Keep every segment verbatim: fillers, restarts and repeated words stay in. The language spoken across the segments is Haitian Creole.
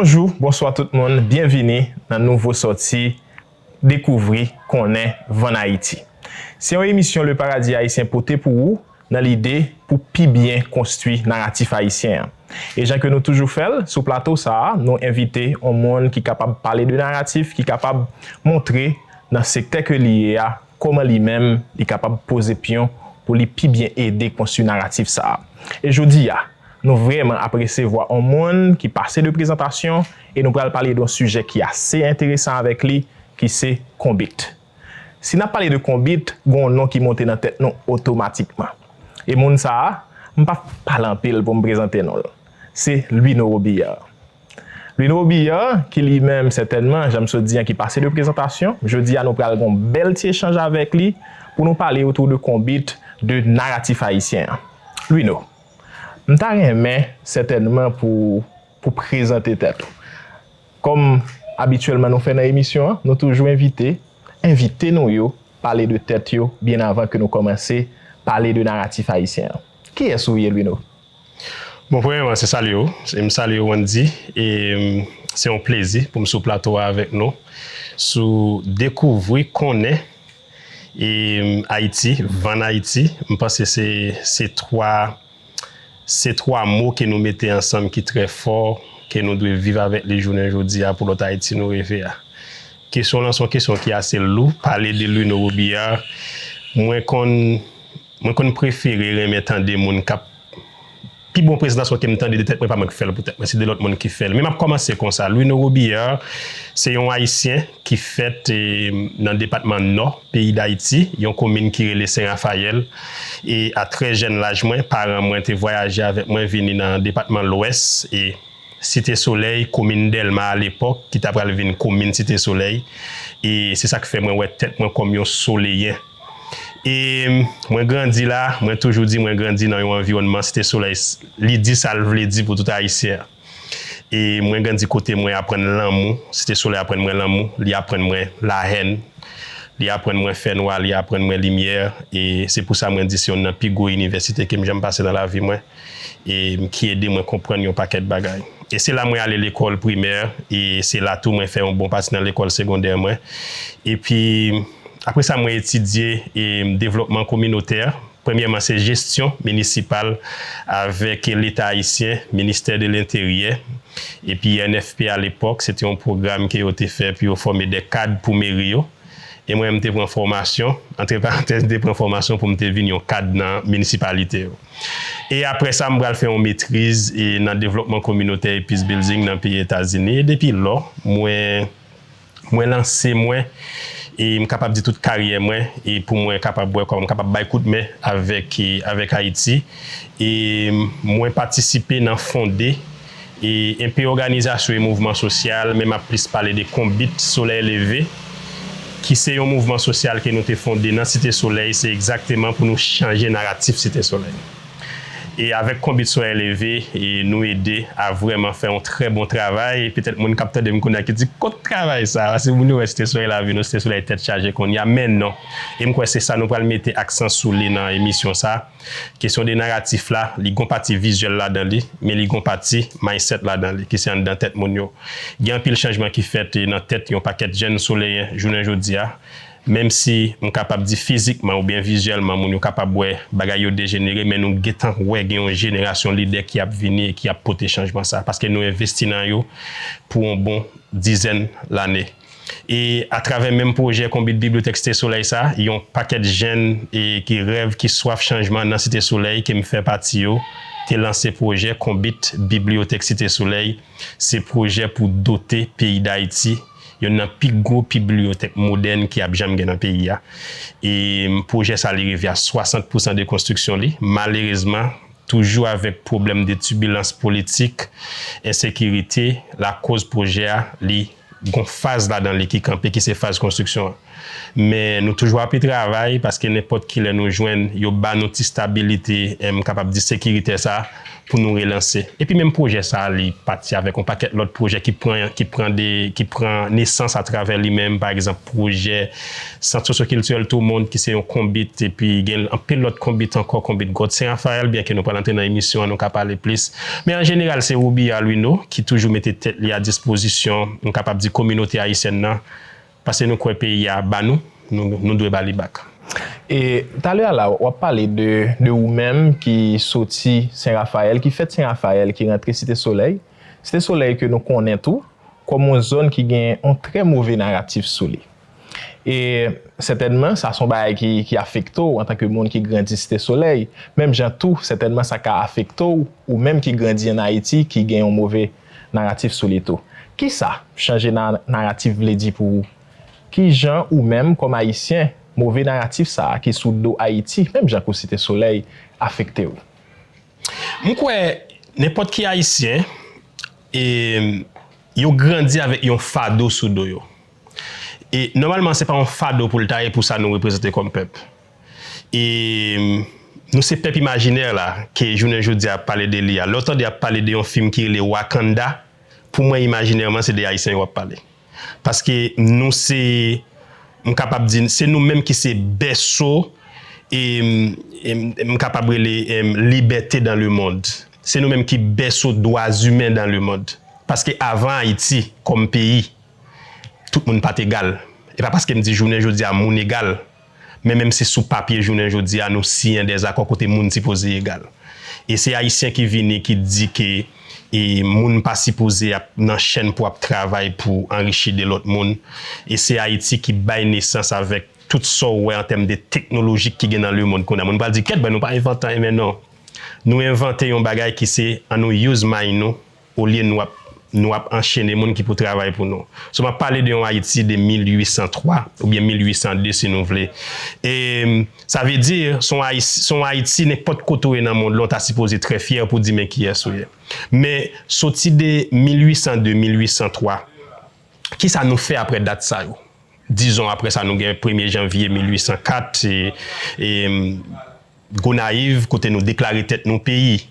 Bonjou, bonswa tout moun, byenvini nan nouvo sòti Dekouvri, Konnen, Vann Ayiti. Se yon emisyon Le Paradis Haïtien pote pou ou nan lide pou pi byen konstwi naratif ayisyen an. E jan ke nou toujou fè l, sou plato sa a, nou envite yon moun ki kapab pale de naratif, ki kapab montre nan sektè ke li ye a, kòman li menm li kapab poze pyon pou li pi byen ede konstwi naratif sa a. E jodi a, nou vrèman ap resevwa yon moun ki pase de prezantasyon e nou pral pale de yon sijè ki ase enteresan avèk li, ki se konbit. Si n ap pale de konbit, gen yon non ki monte nan tèt nou otomatikman. E moun sa a, m p ap pale anpil pou m prezante non l. Se Louino Robillard. Louino Robillard, ki li menm sètènman, jan m sot di an, ki pase de prezantasyon, jodi a nou pral gen yon bèl ti echanj avèk li pou nou pale otou de konbit, de naratif ayisyen an. Louino, m ta renmen sètènman pou, pou prezante tèt ou. Kòm abityèlman nou fè nan emisyon an, nou toujou envite envite nou yo pale de tèt yo byen avan ke nou kòmanse pale de naratif ayisyen an. Kiyès ou ye, Louino? Bon, premyèman, se salye w. E m salye w, Wandy. E m, se yon plezi pou m sou plato a avèk nou. Sou Dekouvri, Konnen, e m, Ayiti, Vann Ayiti. M panse se, se twa, se twa mo ke nou mete ansanm ki trè fò, ke nou dwe viv avèk li jounen jodi a pou lòt Ayiti nou reve a. Kesyon w lan se yon kesyon ki ase lou. Pale de Louino Robillard, mwen konn, mwen konn prefere renmen tande moun k ap, pi bon prezantasyon ke m tande de tèt mwen, pa mwen k fè l pou tèt mwen, se de lòt moun ki fè l. Men m ap kòmanse konsa. Louino Robillard se yon Ayisyen ki fèt e, nan depatman Nò peyi Dayiti, yon komin ki rele Sen Rafayèl. E a trè jèn laj mwen, paran mwen te vwayaje avèk mwen vini nan depatman Lwès e Site Solèy, komin Dèlma alepòk, ki ta pral vin komin Site Solèy. E se sa k fè mwen wè tèt mwen kòm yon soleyen. E mwen grandi la, mwen toujou di mwen grandi nan yon anviwònman Site Solèy, li di sa l vle di pou tout Ayisyen. E mwen grandi kote mwen aprann lanmou, Site Solèy aprann mwen lanmou, li aprann mwen lahèn, li aprann mwen fènwa, li aprann mwen limyè. E se pou sa mwen di se yonn nan pi gwo inivèsite ke m janm pase nan lavi mwen, e ki ede mwen konprann yon pakèt bagay. E se la mwen ale lekòl primè, e se la tou mwen fè yon bon pati nan lekòl segondè mwen. Epi, apre sa, mwen etidye e devlòpman kominotè. Premyèman, se jesyon minisipal avèk Leta ayisyen, Ministè de Lenteryè, epi N F P alepòk, se te yon pwogram ke yo te fè pou yo fòme de kad pou meri yo. E mwen, m te pran fòmasyon, antre parantèz, m te pran fòmasyon pou m te vin yon kad nan minisipalite yo. E apre sa, m pral fè yon metriz e nan devlòpman kominotè e peace building nan peyi Etazini. E depi lò, mwen, mwen lanse mwen, e m kapab di tout karyè mwen, e pou mwen kapab wè kòman m kapab bay kout men avèk, e avèk Ayiti. E mwen patisipe nan fonde e enpe òganizasyon e mouvman sosyal, men m ap plis pale de Konbit Solèy Leve, ki se yon mouvman sosyal ke nou te fonde nan Site Solèy, se egzakteman pou nou chanje naratif Site Solèy. E avèk Konbit Solèy Leve, e nou ede a vrèman fè yon trè bon travay. E petèt moun k ap tande m kounye a ki di, kot travay sa? Paske moun yo wè Site Solèy la vin, Site Solèy tèt chaje kounye a, men non. E m kwè se sa nou pral mete aksan sou li nan emisyon sa. Kesyon de naratif la, li gon pati vizyèl ladan li, men li gon pati mindset ladan li, ki se anndan tèt moun yo. Gen anpil chanjman ki fèt e nan tèt yon pakèt jèn soleyen jounen jodi a. Menm si m kapab di fizikman oubyen vizyèlman moun yo kapab wè bagay yo dejenere, men nou gentan wè gen yon jenerasyon lidè ki ap vini e ki ap pote chanjman sa, paske nou envesti nan yo pou yon bon dizèn lane. E atravè menm pwojè Konbit Bibliyotèk Site Solèy sa, yon pakèt jèn e ki rèv, ki swaf chanjman nan Site Solèy, ke m fè pati yo, te lanse pwojè Konbit Bibliyotèk Site Solèy. Se pwojè pou dote peyi Dayiti yonn nan pi gwo pibliyotèk modèn ki ap janm gen nan peyi a. E pwojè sa, li rive a swasant pousan de konstriksyon li. Malerezman, toujou avèk pwoblèm de tibilans politik, ensekirite, lakoz pwojè a, li gon faz ladan li ki kanpe, ki se faz konstriksyon an. Men nou toujou ape travay, paske nenpòt ki lè nou jwenn, yo ba nou ti stabilite, m kapab di sekiritè sa, pou nou relanse. Epi menm pwojè sa, li pati avèk yon pakèt lòt pwojè ki pran, ki pran de, ki pran nesans atravè li menm, pa egzanp, pwojè Sant Sosyokiltirèl Tou Mond, ki se yon konbit, epi gen anpil lòt konbit ankò, konbit Gwòt Sen Rafayèl, byenke nou pral antre nan emisyon an, nou ka pale plis. Men an jeneral, se Robiya Lwino ki toujou mete tèt li a dispozisyon, m kapab di, kominote ayisyèn nan, paske nou kwè peyi a ba nou, nou, nou dwe ba li back. E talè a la, w ap pale de, de ou menm ki soti Sen Rafayèl, ki fèt Sen Rafayèl, ki rantre Site Solèy. Site Solèy ke nou konnen tou kòm yon zòn ki gen yon trè move naratif sou li. E sètènman, sa se yon bagay ki, ki afekte w antanke moun ki grandi Site Solèy. Menm jan tou, sètènman, sa ka afekte w, ou menm ki grandi ann Ayiti, ki gen yon move naratif sou li tou. Kisa chanje na, naratif vle di pou ou? Ki jan ou menm, kòm Ayisyen, move naratif sa a ki sou do Ayiti, menm jan kou Site Solèy, afekte w? M kwè nenpòt ki Ayisyen, e, yo grandi avèk yon fado sou do yo. E nòmalman, se pa yon fado pou l ta ye pou sa nou reprezante kòm pèp. E nou se pèp imajinè la, ke jounen jodi a ap pale de li a. Lè w tande y ap pale de yon fim ki rele Wakanda, pou mwen, imajinèman, se de Ayisyen yo ap pale. Paske nou se, m kapab di, se nou menm ki se bèso, e, e m kapab rele, e, libète dans le monde. Se nou menm ki bèso dwa imen dans le monde. Paske avan Ayiti, kòm peyi, tout moun pa t egal. E pa paske m di jounen jodi a moun egal, men menm si sou papye jounen jodi a nou siyen dèzakò kote moun sipoze egal. E se Ayisyen ki vini ki di ke e moun pa sipoze ap nan chèn pou ap travay pou anrichi de lòt moun. E se Ayiti ki bay nesans avèk tout sa w wè an tèm de teknolojik ki gen nan lemonn kounye a. Moun pral di, kèt, bèl, nou pa envante anyen, men non. Nou envante yon bagay ki se, ann nou use mind nou, olye nou ap, nou ap anchene moun ki pou travay pou nou. So, m ap pale de yon Ayiti de mil uit san twa oubyen mil uit san de, si nou vle. E sa vle di, se yon Ayiti, se yon Ayiti, nenpòt kote w ye nan mond lan, w ta sipoze trè fyè pou di men kiyès ou ye. Men, soti de mil uit san de, mil uit san twa, kisa nou fè apre dat sa yo? Dizon, apre sa, nou gen premye janvye mil uit san kat, e, e, Gonayiv, kote nou deklare tèt nou peyi.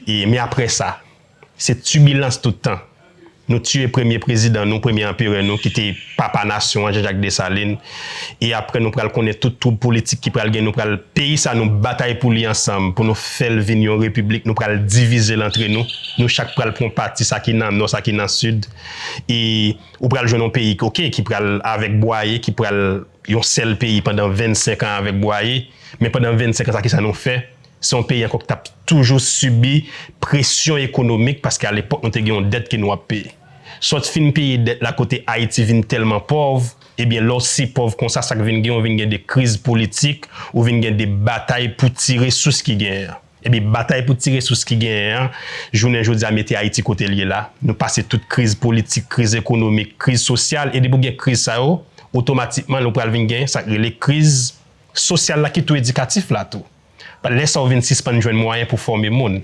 E, men apre sa, se tibilans tout tan. Nou tiye premye prezidan nou, premye anperè nou, ki te papa nasyon an, Jean-Jacques Dessalines. E apre, nou pral konnen tout twoub politik ki pral gen, nou pral, peyi sa, nou batay pou li ansanm, pou nou fè l vin yon repiblik, nou pral divize l antre nou. Nou chak pral pran pati, sa ki nan nò, sa ki nan sid. E ou pral jwenn yon peyi, oke, ki pral avèk bwaye, ki pral yon sèl peyi pandan vennsenk an avèk bwaye. Men pandan vennsenk an sa, kisa nou fè? Se yon peyi ankò ki t ap toujou sibi presyon ekonomik, paske alepòk nou te gen yon dèt ke nou ap peye. Sòt fin peye dèt la kote Ayiti vin tèlman pòv, ebyen lè w si pòv konsa, sa k vin gen, ou vin gen de kriz politik, ou vin gen de batay pou ti resous ki genyen an. Ebyen batay pou ti resous ki genyen an, jounen jodi a mete Ayiti kote l ye la. Nou pase tout kriz politik, kriz ekonomik, kriz sosyal, e depi w gen kriz sa yo, otomatikman nou pral vin gen sa k rele kriz sosyal la ki tou edikatif la tou. Lè sa ou vin sispann jwenn mwayen pou fòme moun.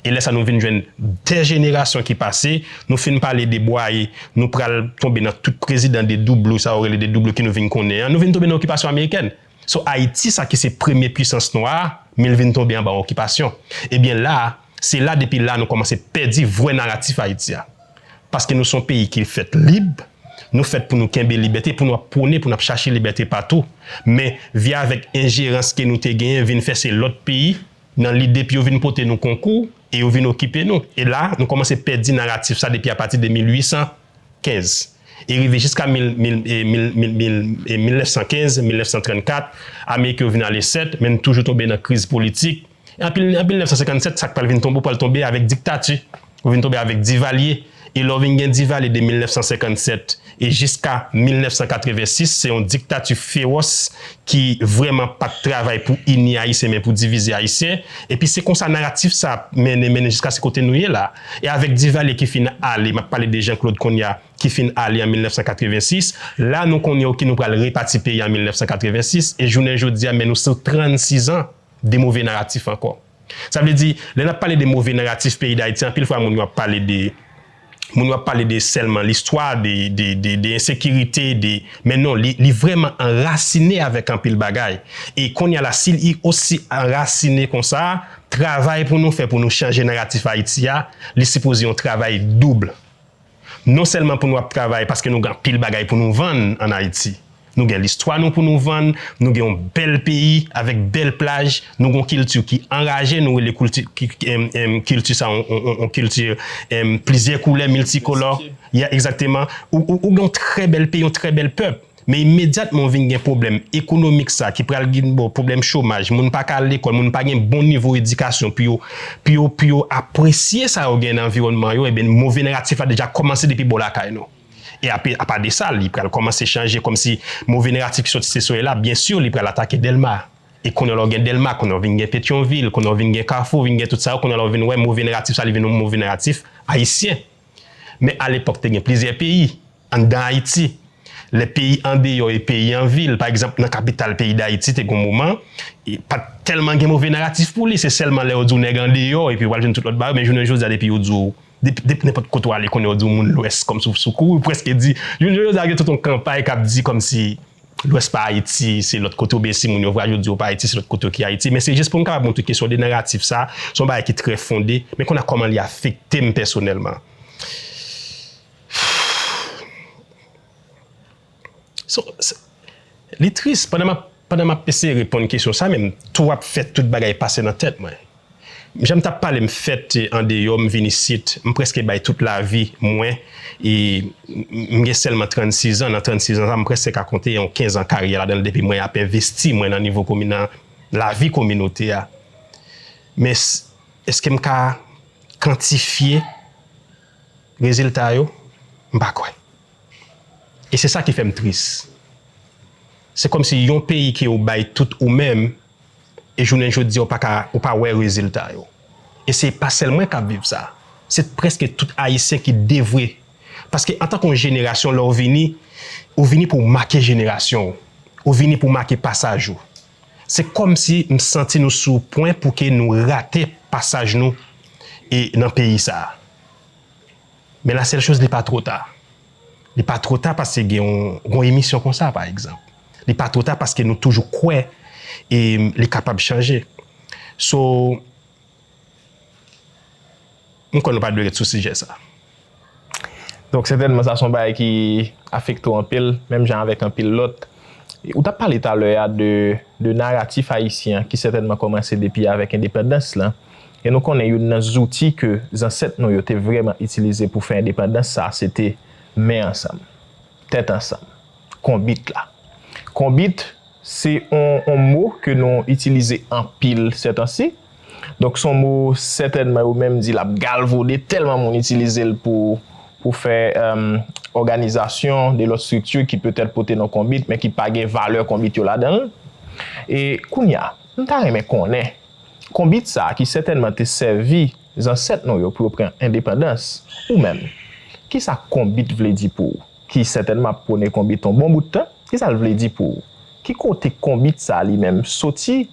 E lè sa nou vin jwenn de jenerasyon ki pase, nou fin pale de bwaye, nou pral tonbe nan tout prezidan de doublo, sa yo rele de doublo ki nou vin konnen an, nou vin tonbe nan okipasyon amerikèn. So Ayiti sa ki se premye pwisans nwa a, men l vin tonbe anba okipasyon. Ebyen la, se la depi la nou kòmanse pèdi vrè naratif Ayiti a. Paske nou se yon peyi ki fèt lib, nou fèt pou nou kenbe libète, pou nou ap pwone, pou n ap chache libète patou. Men vye avèk enjerans ke nou te genyen vin fè se lòt peyi, nan lide pou yo vin pote nou konkou, e yo vin okipe nou. E la, nou kòmanse pèdi naratif sa depi apati de mil uit san kenz. E rive jiska mil, mil, e, mil, mil, mil, e, mil nèf san kenz, mil nèf san trannkat, Ameriken yo vin ale sèt, men n toujou tonbe nan kriz politik. E anpil, an mil nèf san senkannsèt, sa k pral vin tonbe, ou pral tonbe avèk diktati. Ou vin tonbe avèk Divalye. E lè w vin gen Divalye de mil nèf san senkannsèt e jiska mil nèf san katrevensis, se yon diktati fewòs ki vrèman pa t travay pou ini Ayisyen, men pou divize Ayisyen. Epi se konsa naratif sa ap mennen, mennen jiska se kote nou ye la. E avèk Divalye ki fin ale, m ap pale de Jean Claude kounye a, ki fin ale an mil nèf san katrevensis, la nou konnen oke nou pral repati peyi an mil nèf san katrevensis, e jounen jodi a, men nou sou trannsis an de move naratif ankò. Sa vle di, lè n ap pale de move naratif peyi Dayiti, anpil fwa moun yo ap pale de moun yo ap pale de sèlman listwa, de, de, de, de ensekirite, de, men non, li, li vrèman anrasine avèk anpil bagay. E kounye a la, si li osi anrasine konsa, travay pou nou fè pou nou chanje naratif Ayiti a, li sipoze yon travay doub. Non sèlman pou nou ap travay paske nou gen anpil bagay pou nou vann ann Ayiti. Nou gen listwa nou pou nou vann, nou gen yon bèl peyi avèk bèl plaj, nou gen yon kilti ki anraje, nou rele kilti, ki, em, em, kilti sa yon, yon, yon, yon kilti, em, plizyè koulè, miltikolò. Ya, egzakteman. Ou, ou, ou gen yon trè bèl peyi, yon trè bèl pèp. Men imedyatman w vin gen pwoblèm ekonomik sa ki pral gen, bon, pwoblèm chomaj, moun pa ka al lekòl, moun pa gen bon nivo edikasyon pou yo, pou yo, pou yo apresye sa yo gen nan anviwònman yo, ebyen, move naratif la deja kòmanse depi bò lakay nou. E ape, apa de sa, li pral kòmanse chanje kòmsi move naratif ki soti se solèy la, byen si, li pral atake Dèlma. E kounye a la w gen Dèlma, kounye a w vin gen Petyonvil, kounye a w vin gen Kafou, vin gen tout sa yo, kounye a la w vin wè move naratif sa, li vin yon move naratif ayisyen. Men alepòk, te gen plizyè peyi anndan Ayiti. Lè peyi andeyò e peyi an vil, pa egzanp, nan kapital peyi Dayiti, te gen yon moman, e pa t tèlman gen move naratif pou li. Se sèlman lè yo di w nèg andeyò, epi w al jwenn tout lòt bagay, men jounen jodi a, depi yo di w, depi, depi nenpòt kote w ale, konnen yo di w moun Lwès, kòmsi w sou kouri, w prèske di, jounen jodi a, gen tout yon kanpay k ap di kòmsi Lwès pa Ayiti, se lòt kote, oubyen si moun yo vwayo di yo pa Ayiti, se lòt kote ki Ayiti. Men se jis pou m kapab montre kesyon de naratif sa, se yon bagay ki trè fonde, men kounye a kòman li afekte m pèsonèlman. So, se, li tris, pandan m ap, pandan m ap eseye reponn kesyon sa, men m tou ap fè tout bagay pase nan tèt mwen. Jan m t ap pale, m fèt andeyò, m vin isit, m prèske bay tout lavi mwen, e m, m gen sèlman trannsis an, nan trannsis an sa, m prèske ka konte yon kenz an karyè ladan l depi mwen ap envesti mwen nan nivo komi-, nan lavi kominote a. Men s-, èske m ka kantifye rezilta yo? M pa kwè. E se sa ki fè m tris. Se kòmsi yon peyi ke ou bay tout ou menm, e jounen jodi a ou pa ka, ou pa wè rezilta yo. E se pa sèl mwen k ap viv sa. Se prèske tout Ayisyen ki devwe. Paske antanke yon jenerasyon, lè w vini, ou vini pou w make jenerasyon w. Ou vini pou w make pasaj ou. Se kòmsi m santi nou sou pwen pou ke nou rate pasaj nou e nan peyi sa a. Men la sèl choz, li pa twò ta. Li pa twò ta paske gen yon, gen yon emisyon konsa, pa egzanp. Li pa twò ta paske nou toujou kwè e li kapab chanje. So, m kwè nou pa dwe ret sou sijè sa. Donk, sètènman, sa se yon bagay ki afekte w anpil, menm jan avèk anpil lòt. Ou t ap pale talè a de, de naratif ayisyen an ki sètènman kòmanse depi avèk endepandans lan. E nou konnen youn nan zouti ke zansèt nou yo te vrèman itilize pou fè endepandans sa, se te men ansanm, tèt ansanm, konbit la. Konbit, se yon, yon mo ke nou itilize anpil sètansi. Donk, se yon mo sètènman yo menm di l ap galvode, tèlman moun itilize l pou, pou fè, èm, òganizasyon de lòt estrikti ki petèt pote non konbit, men ki pa gen valè konbit yo ladan l. E kounye a, m ta renmen konnen, konbit sa a ki sètènman te sèvi zansèt nou yo pou yo pran endepandans, ou menm, kisa konbit vle di pou ou? Ki sètènman ap pwone konbit yon bon bout tan, kisa l vle di pou ou? Ki kote konbit sa a li menm soti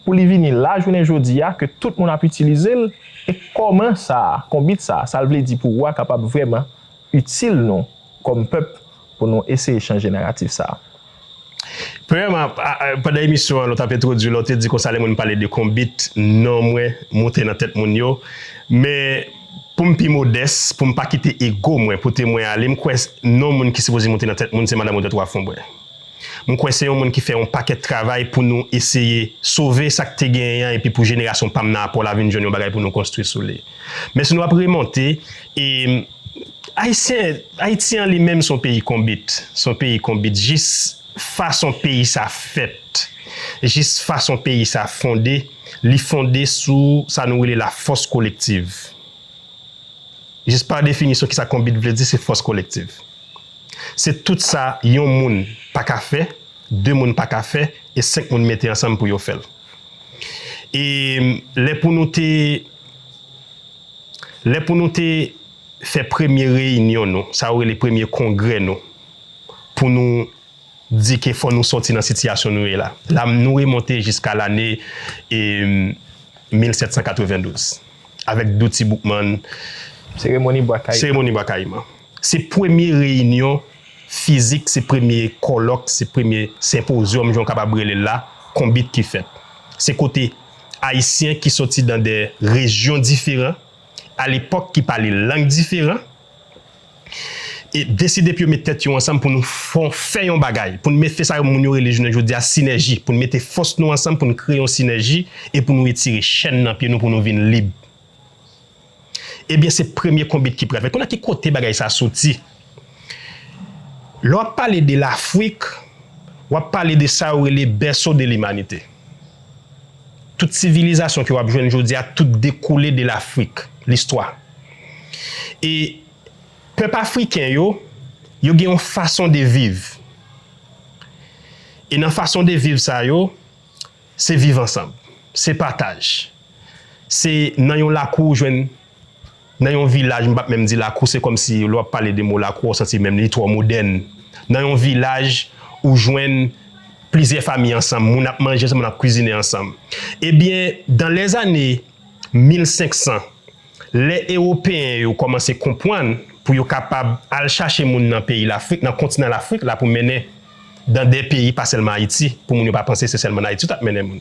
pou li vini la jounen jodi a ke tout moun ap itilize l? E kòman sa a, konbit sa a, sa l vle di pou ou a kapab vrèman itil nou kòm pèp pou nou eseye chanje naratif sa a? Premyèman, a, a, pandan emisyon an, lè w t ap entwodui, lè w te di konsa, lè moun pale de konbit, non mwen monte nan tèt moun yo. Men, pou m pi modès, pou m pa kite ego mwen pote mwen ale, m kwè s-, non moun ki sipoze monte nan tèt moun, se Madanm Odette Wharf Fombrè. M kwè se yon moun ki fè yon pakèt travay pou nou eseye sove sa k te genyen an, epi pou jenerasyon pa m nan apò la vin jwenn yon bagay pou nou konstwi sou li. Men si nou ap remonte, e, Ayisyen, Ayiti an li menm se yon peyi konbit. Se yon peyi konbit. Jis fason peyi sa fèt, jis fason peyi sa fonde, li fonde sou sa nou rele lafòs kolektiv. Jis pa definisyon, kisa konbit vle di, se fòs kolektiv. Se tout sa yon moun pa ka fè, de moun pa ka fè, e senk moun mete ansanm pou yo fè l. E lè pou nou te, lè pou nou te fè premye reyinyon nou, sa yo rele premye kongrè nou, pou nou di ke fò nou sòti nan sitiyasyon nou ye la. La, nou remonte jiska lane, e, mil sèt san katrevendouz, avèk Dutty Boukman, Seremoni Bwa Kayiman. Seremoni Bwa Kayiman. Se premye reyinyon fizik, se premye kòlòk, se premye senpozyòm, jan w kapab rele l la, konbit ki fèt. Se kote Ayisyen ki soti dan de rejyon diferan, alepòk ki pale lang diferan, e deside pou yo met tèt yo ansanm pou nou fè yon bagay, pou nou met fè sa moun yo rele jounen jodi a sinèji, pou nou mete fòs nou ansanm, pou nou kreye yon sinèji e pou nou retire chèn nan pye nou, pou nou vin lib. Ebyen, se premye konbit ki pral fèt. Kounye a, ki kote bagay sa soti? Lè w ap pale de Lafrik, w ap pale de sa yo rele berceau de l'humanité. Tout sivilizasyon ke w ap jwenn jodi a, tout dekoule de Lafrik, listwa. E pèp afriken yo, yo gen yon fason de viv. E nan fason de viv sa yo, se viv ansanm, se pataj. Se nan yon lakou ou jwenn, nan yon vilaj, m p ap menm di lakou, se kòmsi lè w ap pale de mo lakou, w santi menm li twò modèn. Nan yon vilaj, ou jwenn plizyè fanmi ansanm, moun ap manje ansanm, moun ap kwizine ansanm. Ebyen, dans les années mil senk san, lè Ewopeyen yo kòmanse konprann pou yo kapab al chache moun nan peyi Lafrik, nan kontinan Lafrik la, pou mennen dan de peyi, pa sèlman Ayiti, pou moun yo pa panse se sèlman nan Ayiti yo t ap mennen moun.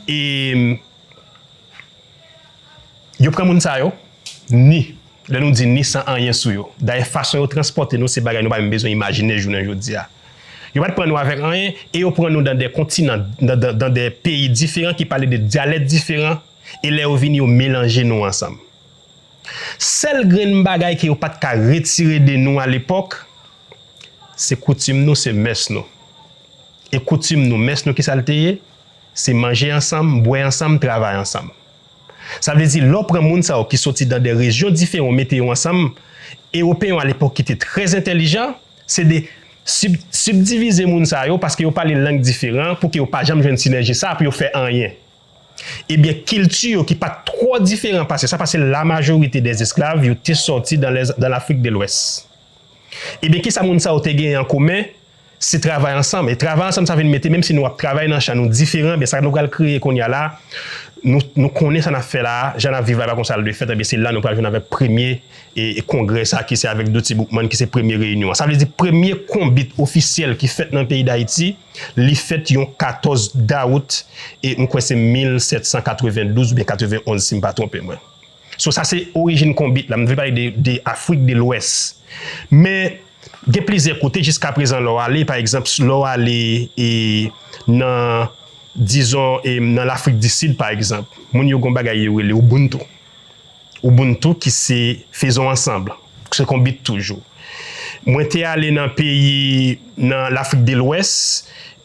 E yo pran moun sa yo, ni, lè nou di ni, san anyen sou yo. Dayè, fason yo transpòte nou, se bagay nou pa menm bezwen imajine jounen jodi a. Yo pa t pran nou avèk anyen, e yo pran nou dan de kontinan, dan, dan, dan de peyi diferan, ki pale de dyalèk diferan, e lè yo vini, yo melanje nou ansanm. Sèl grenn bagay ke yo pa t ka retire de nou alepòk, se koutim nou, se mès nou. E koutim nou, mès nou, kisa l te ye? Se manje ansanm, bwè ansanm, travay ansanm. Sa vle di, lè w pran moun sa yo ki soti dan de rejyon diferan, w mete yo ansanm, Ewopeyen yo alepòk ki te trè entèlijan, se de sib, sibdivize moun sa yo, paske yo pale lang diferan, pou ke yo pa janm jwenn sinèji sa, pou yo fè anyen. Ebyen, kilti yo ki pa t twò diferan pase sa, paske la majorite dè esklav yo te sòti dan lè, dan Lafrik de Lwès. Ebyen, kisa moun sa yo te genyen an komen? Se travay ansanm. E travay ansanm sa vin mete, menm si nou ap travay nan chan, nou diferan, men sa nou pral kreye kounye a la, nou, nou konnen sa n ap fè la a, jan n ap viv la, e pa konsa l dwe fèt, ebyen, se la nou pral jwenn avèk premye e, e kongrè sa ki se avèk Dutty Boukman ki se premye reyinyon an. Sa vle di premye konbit ofisyèl ki fèt nan peyi Dayiti, li fèt yon katòz dawout, e m kwè se mil sèt san katrevendouz oubyen katrevenonz, si m pa twonpe mwen. So, sa se orijin konbit la. M vle pale de, de Afrik de Lwès. Men, gen plizyè kote, jiska prezan, lè w ale, pa egzanp, lè w ale, e, nan, dizon, e, nan Lafrik di Sid, pa egzanp, moun yo gen yon bagay yo rele Ubuntu. Ubuntu ki se faisons ensemble, se konbit toujou. Mwen te ale nan peyi, nan Lafrik de Lwès,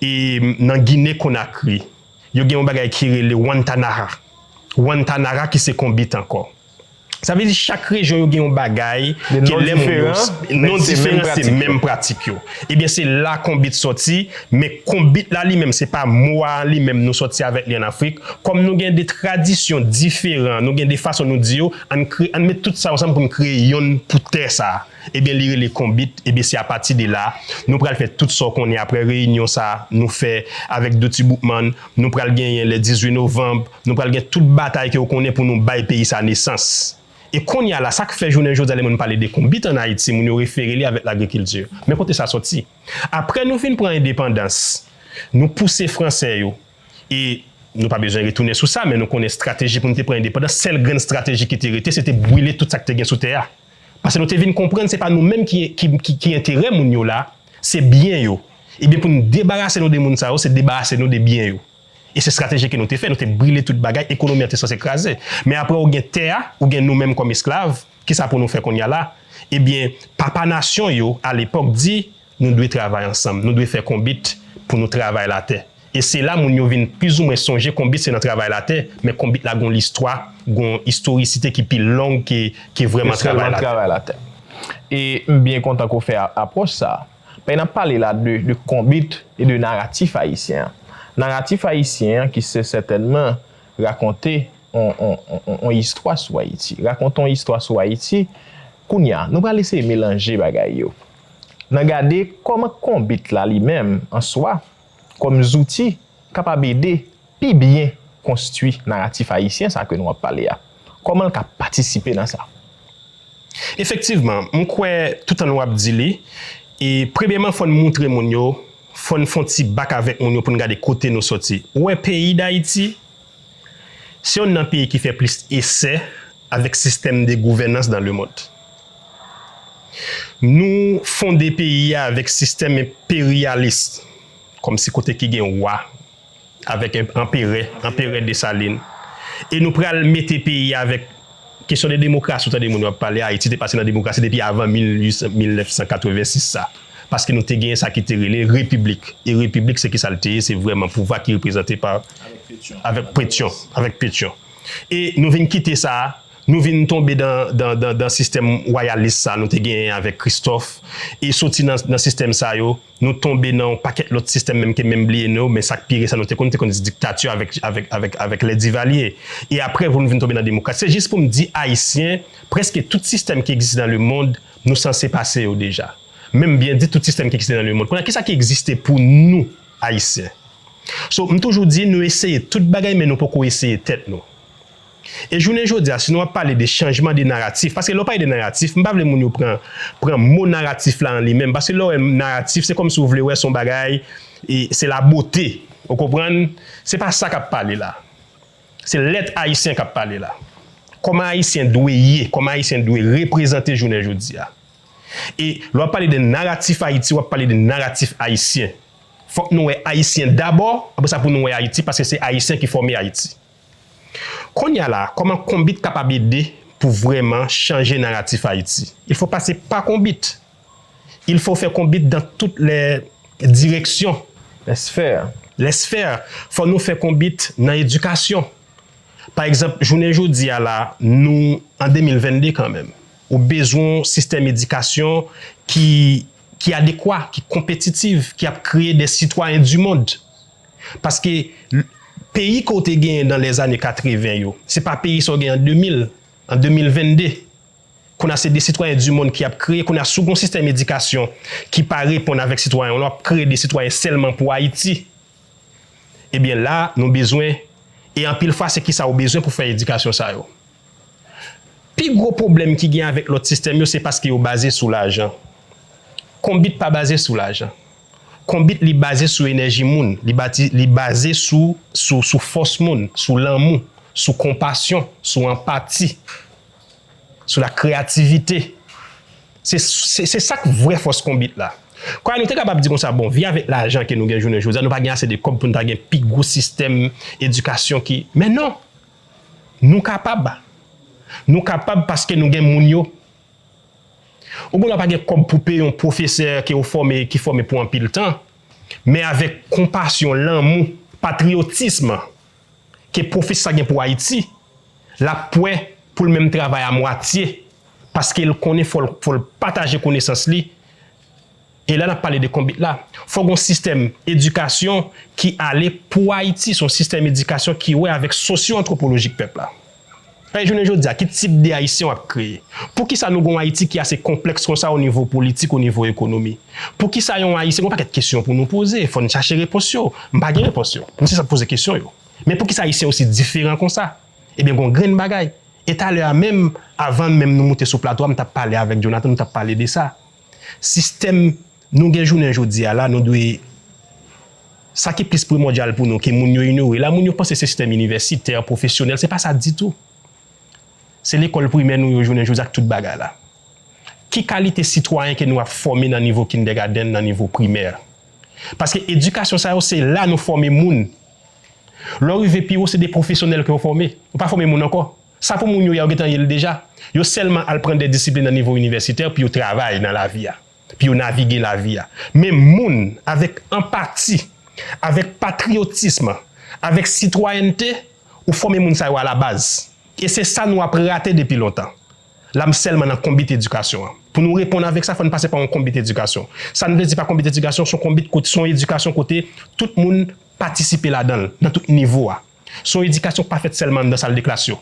e nan Gine Konakri. Yo gen yon bagay ki rele Wantanara. Wantanara ki se konbit ankò. Sa vle di chak rejyon yo gen yon bagay ke lè moun yo, non diferan, se menm pratik yo. Ebyen, se la konbit sòti, men konbit la li menm, se pa mo a li menm nou sòti avèk li ann Afrik. Kòm nou gen de tradisyon diferan, nou gen de fason nou di yo, ann kre, ann met tout sa ansanm pou n kreye yonn pou tè sa a. Ebyen, li rele konbit, ebyen, se apati de la, nou pral fè tout sa w konnen apre reyinyon sa a nou fè avèk Dutty Boukman, nou pral genyen le dizuit novanm, nou pral gen tout batay ke w konnen pou nou bay peyi sa nesans. E kounye a la, sa k fè jounen jodi a, lè moun pale de konbit ann Ayiti, moun yo refere li avèk lagrikilti. Men kote sa sòti? Apre nou fin pran endepandans, nou pouse fransè yo, e nou pa bezwen retounen sou sa, men nou konnen estrateji pou nou te pran endepandans, sèl grenn estrateji ki te rete, se te brile tout sa k te gen sou tè a. Paske nou te vin konprann se pa nou menm ki, ki, ki, ki enterè moun yo la, se byen yo. Ebyen, pou nou debarase nou de moun sa yo, se debarase nou de byen yo. E se estrateji ke nou te fè, nou te brile tout bagay, ekonomi an te sanse kraze. Men apre ou gen tè a, ou gen nou menm kòm esklav, kisa pou nou fè kounye a la? Ebyen, papa nasyon yo, alepòk, di, nou dwe travay ansanm, nou dwe fè konbit pou nou travay latè. E se la moun yo vin plizoumwen sonje konbit se nan travay latè, men konbit la gon listwa, gon istorisite ki pi long ke, ke vrèman travay latè. E m byen kontan ke w fè a, apwòch sa a. Paske n ap pale la de, de konbit e de naratif ayisyen an. Naratif ayisyen an ki se sètènman rakonte on, on, on, on, on istwa sou Ayiti. Rakonte on istwa sou Ayiti, kounye a, nou pral eseye melanje bagay yo. Nan gade kòman konbit la li menm, an swa, kòm zouti, kapab ede pi byen konstwi naratif ayisyen sa ke nou ap pale a. Kòman l ka patisipe nan sa? Efektivman, m kwè tout an nou ap di li, e premyèman, fò n moutre moun yo, fò n fè yon ti back avèk moun yo pou n gade kote nou soti. Ou wè peyi Dayiti, se yonn nan peyi ki fè plis esè avèk sistèm de gouvènans dans le monde. Nou fonde peyi a avèk sistèm enperyalis, kòmsi kote ki gen wa, avèk en- anperè, anperè Desalin. E nou pral mete peyi a avèk kesyon de demokrasi, ou tande moun yo ap pale, Ayiti te pase nan demokrasi depi avan mil nèf san katrevensis sa. Paske nou te genyen sa ki te rele repiblik. E repiblik, se ki sa l te ye? Se vrèman pouvwa ki reprezante pa avèk petyon, avèk petyon. E nou vin kite sa, nou vin tonbe dan, dan, dan, dan sistèm wayalis sa nou te genyen avèk Kristòf. E soti nan, nan sistèm sa yo, nou tonbe nan yon pakèt lòt sistèm menm ke menm bliye non yo, men sa k pi resan nou te konn, te konn diktati avèk, avèk, avèk, avèk lè Divalye. E apre, pou nou vin tonbe nan demokrasi. Se jis pou m di Ayisyen, prèske tout sistèm ki egziste dans le monde, nou sanse pase yo deja. Menm byen di tout sistèm ki egziste dans le monde. Kounye a, kisa ki egziste pou nou, Ayisyen? So, m toujou di, nou eseye tout bagay, men nou poko eseye tèt nou. E jounen jodi a, si nou ap pale de chanjman de naratif, paske lè w pale de naratif, m pa vle moun yo pran, pran mo naratif la an li menm, paske lè w wè naratif, se kòmsi w vle wè se yon bagay, e se la bote, ou konprann? Se pa sa k ap pale la. Se lèt ayisyen k ap pale la. Kòman Ayisyen dwe ye, kòman Ayisyen dwe reprezante jounen jodi a. E lè w ap pale de naratif Ayiti, w ap pale de naratif ayisyen. Fòk nou wè Ayisyen dabò, apre sa pou nou wè Ayiti, paske se Ayisyen ki fòme Ayiti. Kounye a la, kòman Konbit kapab ede pou vrèman chanje naratif Ayiti? Il faut passer par Konbit. Il faut faire Konbit dans toutes les directions. Les sphères. Les sphères. Fò nou fè Konbit nan edikasyon. Pa egzanp, jounen jodi a la, nou an de mil venn de kanmenm. Ou bezwen yon sistèm edikasyon ki, ki adekwa, ki konpetitif, ki ap kreye de sitwayen di mond. Paske l- peyi ke w te genyen dan lèzane katreven yo, se pa peyi sa w genyen an de mil, an de mil venn de. Kounye a se de sitwayen di mond ki ap kreye, kounye a si w gen yon sistèm edikasyon ki pa reponn avèk sitwayen w lan, w ap kreye de sitwayen sèlman pou Ayiti. Ebyen la, nou bezwen, e anpil fwa se kisa w bezwen pou fè edikasyon sa yo. Pi gwo pwoblèm ki gen avèk lòt sistèm yo, se paske yo baze sou lajan. Konbit pa baze sou lajan. Konbit li baze sou enèji moun, li bati, li baze sou, sou, sou fòs moun, sou lanmou, sou konpasyon, sou anpati, sou la kreyativite. Se, se, se sa k vrè fòs Konbit la. Kwa nou te kapab di konsa, bon, vin avèk lajan ke nou gen jounen jodi a, nou pa gen ase de kòb pou nou ta gen pi gwo sistèm edikasyon ki, men non, nou kapab. Nou kapab paske nou gen moun yo. Ou gendwa pa gen kòb pou peye yon pwofesè ke w fòme, ki fòme pou anpil tan, men avèk konpasyon, lanmou, patriyotism ke pwofesè sa gen pou Ayiti, l ap pwè pou l menm travay a mwatye, paske l konnen fò l, fò l pataje konesans li. E la n ap pale de Konbit la. Fò gen yon sistèm edikasyon ki ale pou Ayiti, se yon sistèm edikasyon ki wè avèk sosyo-antwopolojik pèp la. Paske jounen jodi a, ki tip de Ayisyen w ap kreye? Poukisa nou gen yon Ayiti ki ase konplèks konsa o nivo politik, o nivo ekonomi? Poukisa yon Ayisyen, gen yon pakèt kesyon pou nou poze, fò n chache repons yo. M pa gen repons yo. M se sa k poze kesyon yo. Men poukisa Ayisyen osi diferan konsa? Ebyen, gen yon grenn bagay. E talè a menm, avan menm nou moute sou plato a, m t ap pale avèk Jonathan, nou t ap pale de sa. Sistèm nou gen jounen jodi a la, nou dwe, sa ki plis primòdyal pou nou, ke moun yo inyore la, moun yo panse se sistèm inivèsitè, pwofesyonèl, se pa sa ditou. Se lekòl primè nou yo jounen jodi a ak tout bagay la. Ki kalite sitwayen ke nou ap fòme nan nivo kindergarten, nan nivo primè? Paske edikasyon sa yo, se la nou fòme moun. Lè w rive pi wo, se de pwofesyonèl ke w fòme. Ou pa fòme moun ankò. Sa pou moun yo ye a, yo gentan ye l deja. Yo sèlman al pran de disiplin nan nivo inivèsitè pou yo travay nan lavi a, pou yo navige lavi a. Men moun avèk anpati, avèk patriyotism, avèk sitwayènte, ou fòme moun sa yo alabaz. E se sa nou ap rate depi lontan. La m sèlman nan konbit edikasyon an. Pou nou reponn avèk sa, fò n pase pa yon konbit edikasyon. Sa n vle di pa konbit edikasyon, se yon konbit kote, se yon edikasyon kote tout moun patisipe ladan l, nan tout nivo a. Se yon edikasyon k pa fèt sèlman anndan sal de klas yo.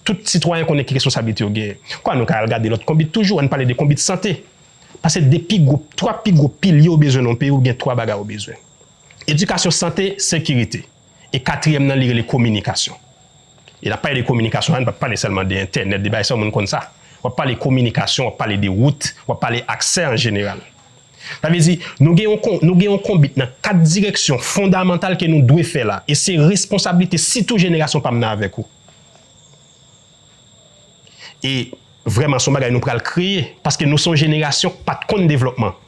Tout sitwayen konnen ki responsablite yo genyen. Kwa nou ka al gade lòt konbit toujou, ann pale de konbit sante. Paske de pi gwo, twa pi gwo pilye w bezwen nan yon peyi, ou gen twa bagay ou bezwen. Edikasyon, sante, sekirite. E katriyèm nan, li rele kominikasyon. E n ap pale de kominikasyon la, n p ap pale sèlman de entènèt, de bagay sa, moun konn sa. W ap pale kominikasyon, w ap pale de wout, w ap pale aksè an jeneral. Sa vle di, nou gen yon, nou gen yon konbit nan kat direksyon fondamantal ke nou dwe fè la. E se responsablite sitou jenerasyon pa m nan avèk ou. E vrèman, se yon bagay nou pral kreye, paske nou se yon jenerasyon k pa t konn devlòpman.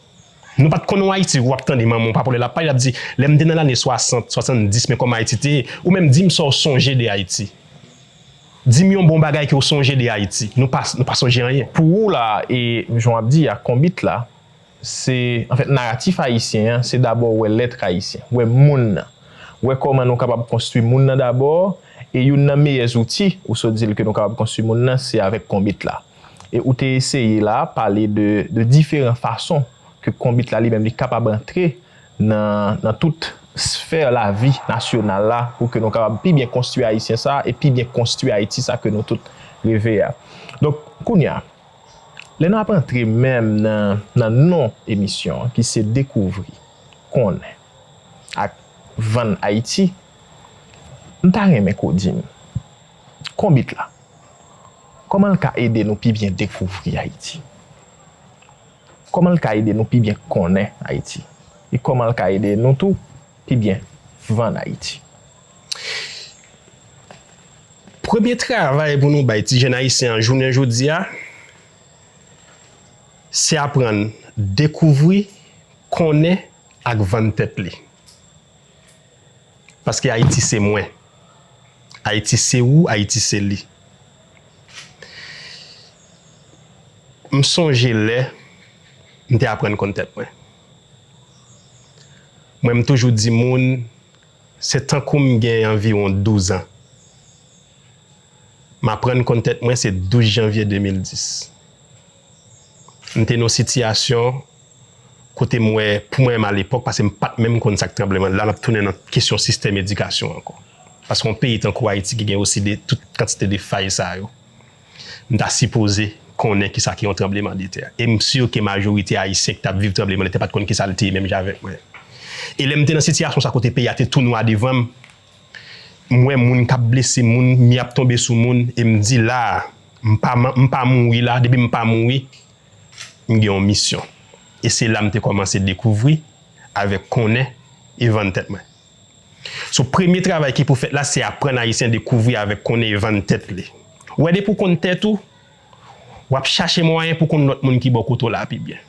Nou pa t konn yon Ayiti, w ap tande manman w pa pale, l ap pale, l ap di, lè m te nan lane swasant, swasanndis, men kòman Ayiti te ye. Ou menm, di m sa w sonje de Ayiti. Di m yon bon bagay ke w sonje de Ayiti. Nou pa, nou pa sonje anyen. Pou ou la, e jan w ap di a, konbit la, se, anfèt, naratif ayisyen an, se dabò wè lèt ayisyen, wè moun nan. Wè kòman nou kapab konstwi moun nan dabò, e youn nan meyè zouti, ou sot di l ke nou kapab konstwi moun nan, se avèk konbit la. E ou te eseye la, pale de, de diferan fason ke konbit la li menm li kapab antre nan, nan tout sfè lavi nasyonal la, pou ke nou kapab pi byen konstwi Ayisyen sa, e pi byen konstwi Ayiti sa ke nou tout reve a. Donk, kounye a, lè n ap antre menm nan, nan non emisyon an, ki se Dekouvri, Konnen ak Vann Ayiti, m ta renmen ke w di m, konbit la, kòman l ka ede nou pi byen dekouvri Ayiti? Kòman l ka ede nou pi byen konnen Ayiti? E kòman l ka ede nou tou pi byen vann Ayiti? Premye travay pou nou bay ti jèn ayisyen an jounen jodi a, se aprann dekouvri, konnen ak vann tèt li. Paske Ayiti se mwen. Ayiti se ou, Ayiti se li. M sonje lè m te aprann konn tèt mwen. Mwen, m toujou di moun, se tankou m gen anviwon douz an. M aprann konn tèt mwen, se douz janvye de mil dis. M te nan yon sitiyasyon kote m wè, pou mwen menm alepòk, paske m pa t menm konn sa k tranblemann. La, n ap tounen nan kesyon sistèm edikasyon ankò. Paske yon peyi tankou Ayiti ki gen osi de, tout kantite de fay sa yo, m ta sipoze konnen kisa ki yon tranblemann de tè. E m si ke majorite Ayisyen ki t ap viv tranblemann de tè pa t konn kisa l te ye menm jan avèk mwen. E lè m te nan sitiyasyon sa kote peyi a te tou nwa devan m, m wè moun k ap blese moun, mi ap tonbe sou moun, e m di la a, m pa, m pa mouri la, depi m pa mouri, m gen yon misyon. E se la m te kòmanse dekouvri avèk konnen e vann tèt mwen. So, premye travay ki pou fèt la, se aprann Ayisyen dekouvri avèk konnen e vann tèt li. Ou wè, depi w konn tèt ou, w ap chache mwayen pou konn lòt moun ki bò kote w la pi byen.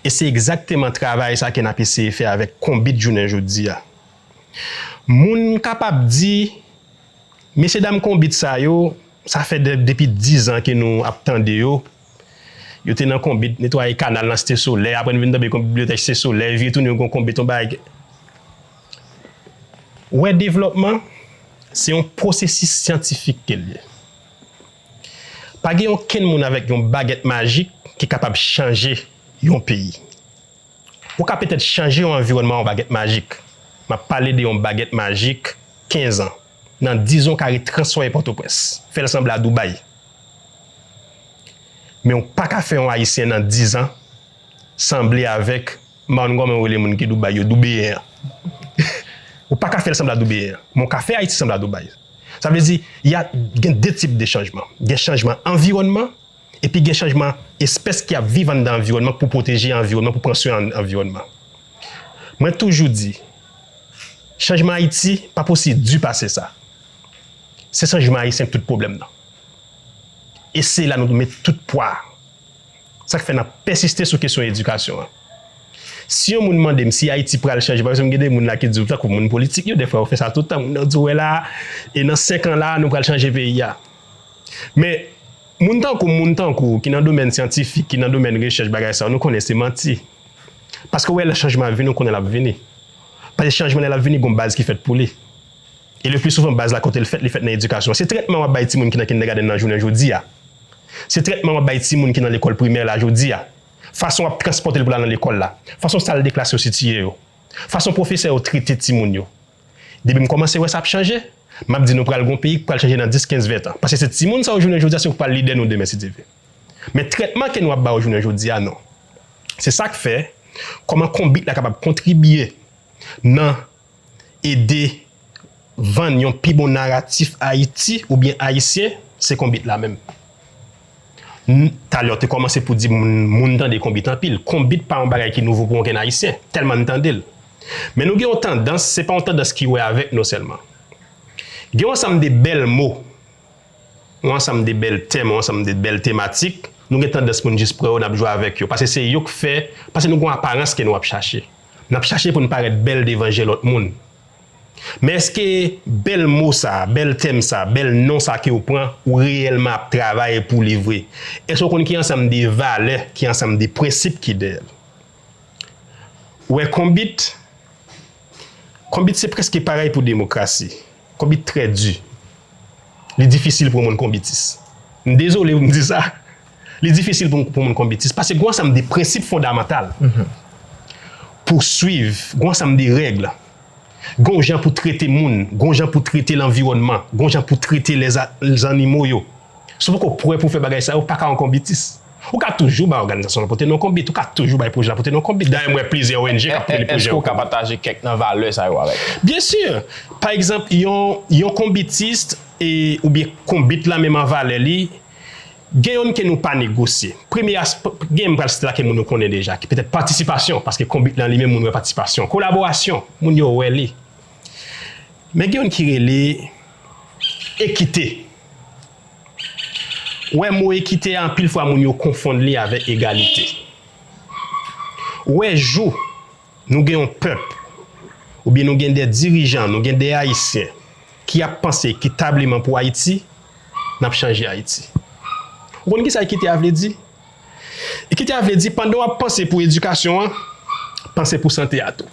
E se egzakteman travay sa ke n ap eseye fè avèk konbit jounen jodi a. Moun kapab di, mesye dam konbit sa yo, sa fè de, depi diz an ke nou ap tande yo. Yo te nan konbit, netwaye kanal nan Site Solèy, apre n vin tonbe konbit bibliyotèk Site Solèy, vire tounen yo gon konbit, yon bagay. Wè devlòpman, se yon pwosesis syantifik ke l ye. Pa gen okenn moun avèk yon bagèt majik ki kapab chanje yon peyi. Ou ka petèt chanje yon anviwònman yon bagèt majik. M ap pale de yon bagèt majik kenz an. Nan diz an, w ka retransfòme Pòtoprens. Fè l sanble a Dubai. Men w pa ka fè yon Ayisyen nan diz an sanble avèk, m pa konn kòman yo rele moun ki Dubai yo, Dubeyen an. Ou pa ka fè l sanble a Dubeyen an. Men w ka fè Ayiti sanble a Dubai. Sa vle di, y a, gen de tip de chanjman. Gen chanjman anviwònman, epi gen chanjman espès ki ap viv anndan anviwònman pou pwoteje anviwònman, pou pran swen an-, anviwònman. Mwen toujou di, chanjman Ayiti pa p osi di pase sa. Se chanjman ayisyen k tout pwoblèm nan. E se la nou met tout pwa. Sa k fè n ap pèsiste sou kesyon edikasyon an. Si yon moun mande m si Ayiti pral chanje, paske m gen de moun la ki di w, tankou moun politik yo, dèfwa yo fè sa tout tan, moun nan di w, wè la, e nan senk an la, nou pral chanje peyi a. Men, moun tankou m, moun tankou w, ki nan domèn syantifik, ki nan domèn rechèch, bagay sa yo, nou konnen se manti. Paske w wè lè chanjman ap vini, ou konnen l ap vini. Paske chanjman lè l ap vini, gon baz ki fèt pou li. E le pli souvan, baz la kote l fèt, li fèt nan edikasyon. Se trètman w ap bay timoun ki nan kindergarten nan jounen jodi a. Se trètman w ap bay timoun ki nan lekòl primè la jodi a. Fason w ap transpòte l pou l al nan lekòl la. Fason sal de klas yo sitiye yo. Fason pwofesè yo trete timoun yo. Depi m kòmanse wè sa ap chanje, m ap di nou pral gon peyi k pral chanje nan dis, kenz, ven tan. Paske se timoun sa yo jounen jodi a, se yo k pral lidè nou demen, si Dye vle. Men trètman ke nou ap ba yo jounen jodi a, non. Se sa k fè, kòman konbit la kapab kontribye nan ede vann yon pi bon naratif Ayiti oubyen Ayisyen, se konbit la menm. N- Talè w te kòmanse pou di moun, moun tande konbit anpil. Konbit pa yon bagay ki nouvo pou okenn Ayisyen, tèlman n tande l. Men nou gen yon tandans, se pa yon tandans ki wè avèk nou sèlman. Gen yon ansanm de bèl mo, yon ansanm de bèl tèm, yon ansanm de bèl tematik, nou gen tandans pou n jis pran yo, n ap jwe avèk yo. Paske se yo k fè, paske nou gen yon aparans ke nou ap chache. N ap chache pou n parèt bèl devan je lòt moun. Men èske bèl mo sa, bèl tèm sa, bèl non sa ke w pran, ou reyèlman ap travay pou li vre? Èske w konn ki ansanm de valè, ki ansanm de prensip ki dèyè l? Ou wè konbit, konbit se prèske parèy pou demokrasi. Konbit trè di. Li difisil pou yon moun konbitis. M dezole pou m di sa. Li difisil pou, pou moun konbitis. Paske gen yon ansanm de prensip fondamantal pou swiv, gen yon ansanm de règ. Gen yon jan pou trete moun, gen yon jan pou trete lanviwònman, gen yon jan pou trete lèzanimo yo. Si w poko prè pou fè bagay sa yo, ou pa ka yon konbitis. Ou ka toujou bay òganizasyon la pote non konbit, ou ka toujou bay pwojè la pote non konbit. Dayè, m wè plizyè O N G k ap rele pwojè yo konbit. Èske w ka pataje kèk nan valè sa yo avèk? Byen si. Pa egzanp, yon, yon konbitis, e, oubyen konbit la menm an valè li, gen yonn ke nou pa negosye. Premye asp-, gen m pral site la ke moun yo konnen deja, ki petèt patisipasyon, paske konbit lan li menm moun wè patisipasyon. Kolaborasyon, moun yo wè li. Men gen yonn ki rele ekite. Ou wè mo ekite a, anpil fwa moun yo konfonn li avèk egalite. Ou wè jou nou gen yon pèp, oubyen nou gen de dirijan, nou gen de Ayisyen ki ap panse ekitableman pou Ayiti, n ap chanje Ayiti. Ou konn kisa ekite a vle di? Ekite a vle di, pandan w ap panse pou edikasyon an, panse pou sante a tou.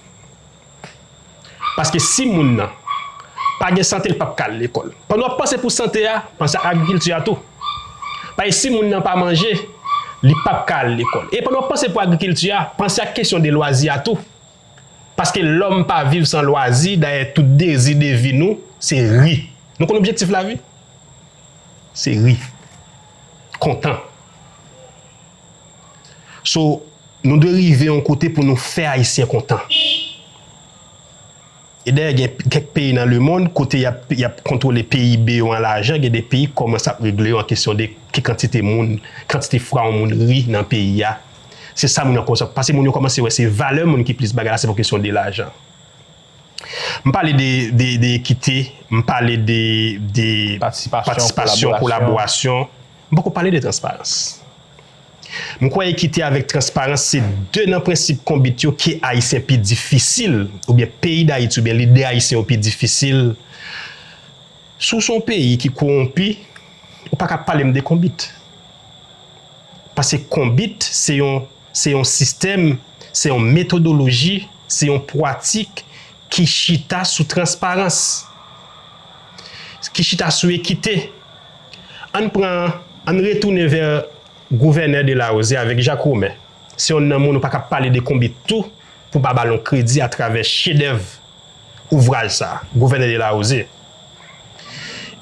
Paske si moun nan pa gen sante, l p ap ka al lekòl. Pandan w ap panse pou sante a, panse ak agrikilti a tou. Paske si moun nan pa manje, li p ap ka al lekòl. E pandan w ap panse pou agrikilti a, panse ak kesyon de lwazi a tou. Paske lòm pa viv san lwazi, dayè tout dezi de vi nou, se ri. Nou konn objektif lavi? Se ri. Kontan. So, nou dwe rive yon kote pou nou fè Ayisyen kontan. E dayè, gen kèk peyi nan lemonn, kote y ap, y ap kontwole P I B yo an lajan, gen de peyi k kòmanse ap regle yo an kesyon de ki kantite moun, kantite fwa yon moun ri nan peyi a. Se sa moun yo kòmanse, paske moun yo kòmanse wè se valè moun ki plis bagay la, se pa kesyon de lajan. M pale de, de, de ekite, m pale de, de patisipasyon, kolaborasyon. M poko pale de transparans. M kwè ekite avèk transparans se de nan prensip konbit yo ke Ayisyen pi difisil, oubyen peyi Dayiti, oubyen lidè ayisyen yo pi difisil. Si w se yon peyi ki kowonpi, ou pa ka pale m de konbit. Paske konbit, se yon, se yon sistèm, se yon metodoloji, se yon pwatik ki chita sou transparans, ki chita sou ekite. Ann pran, ann retounen vè gouvènè Deslarosière avèk Jacques Romain. Se yonn nan moun ou pa ka pale de konbit tou pou pa ba l yon kredi atravè chedèv ouvraj sa, gouvènè Deslarosière.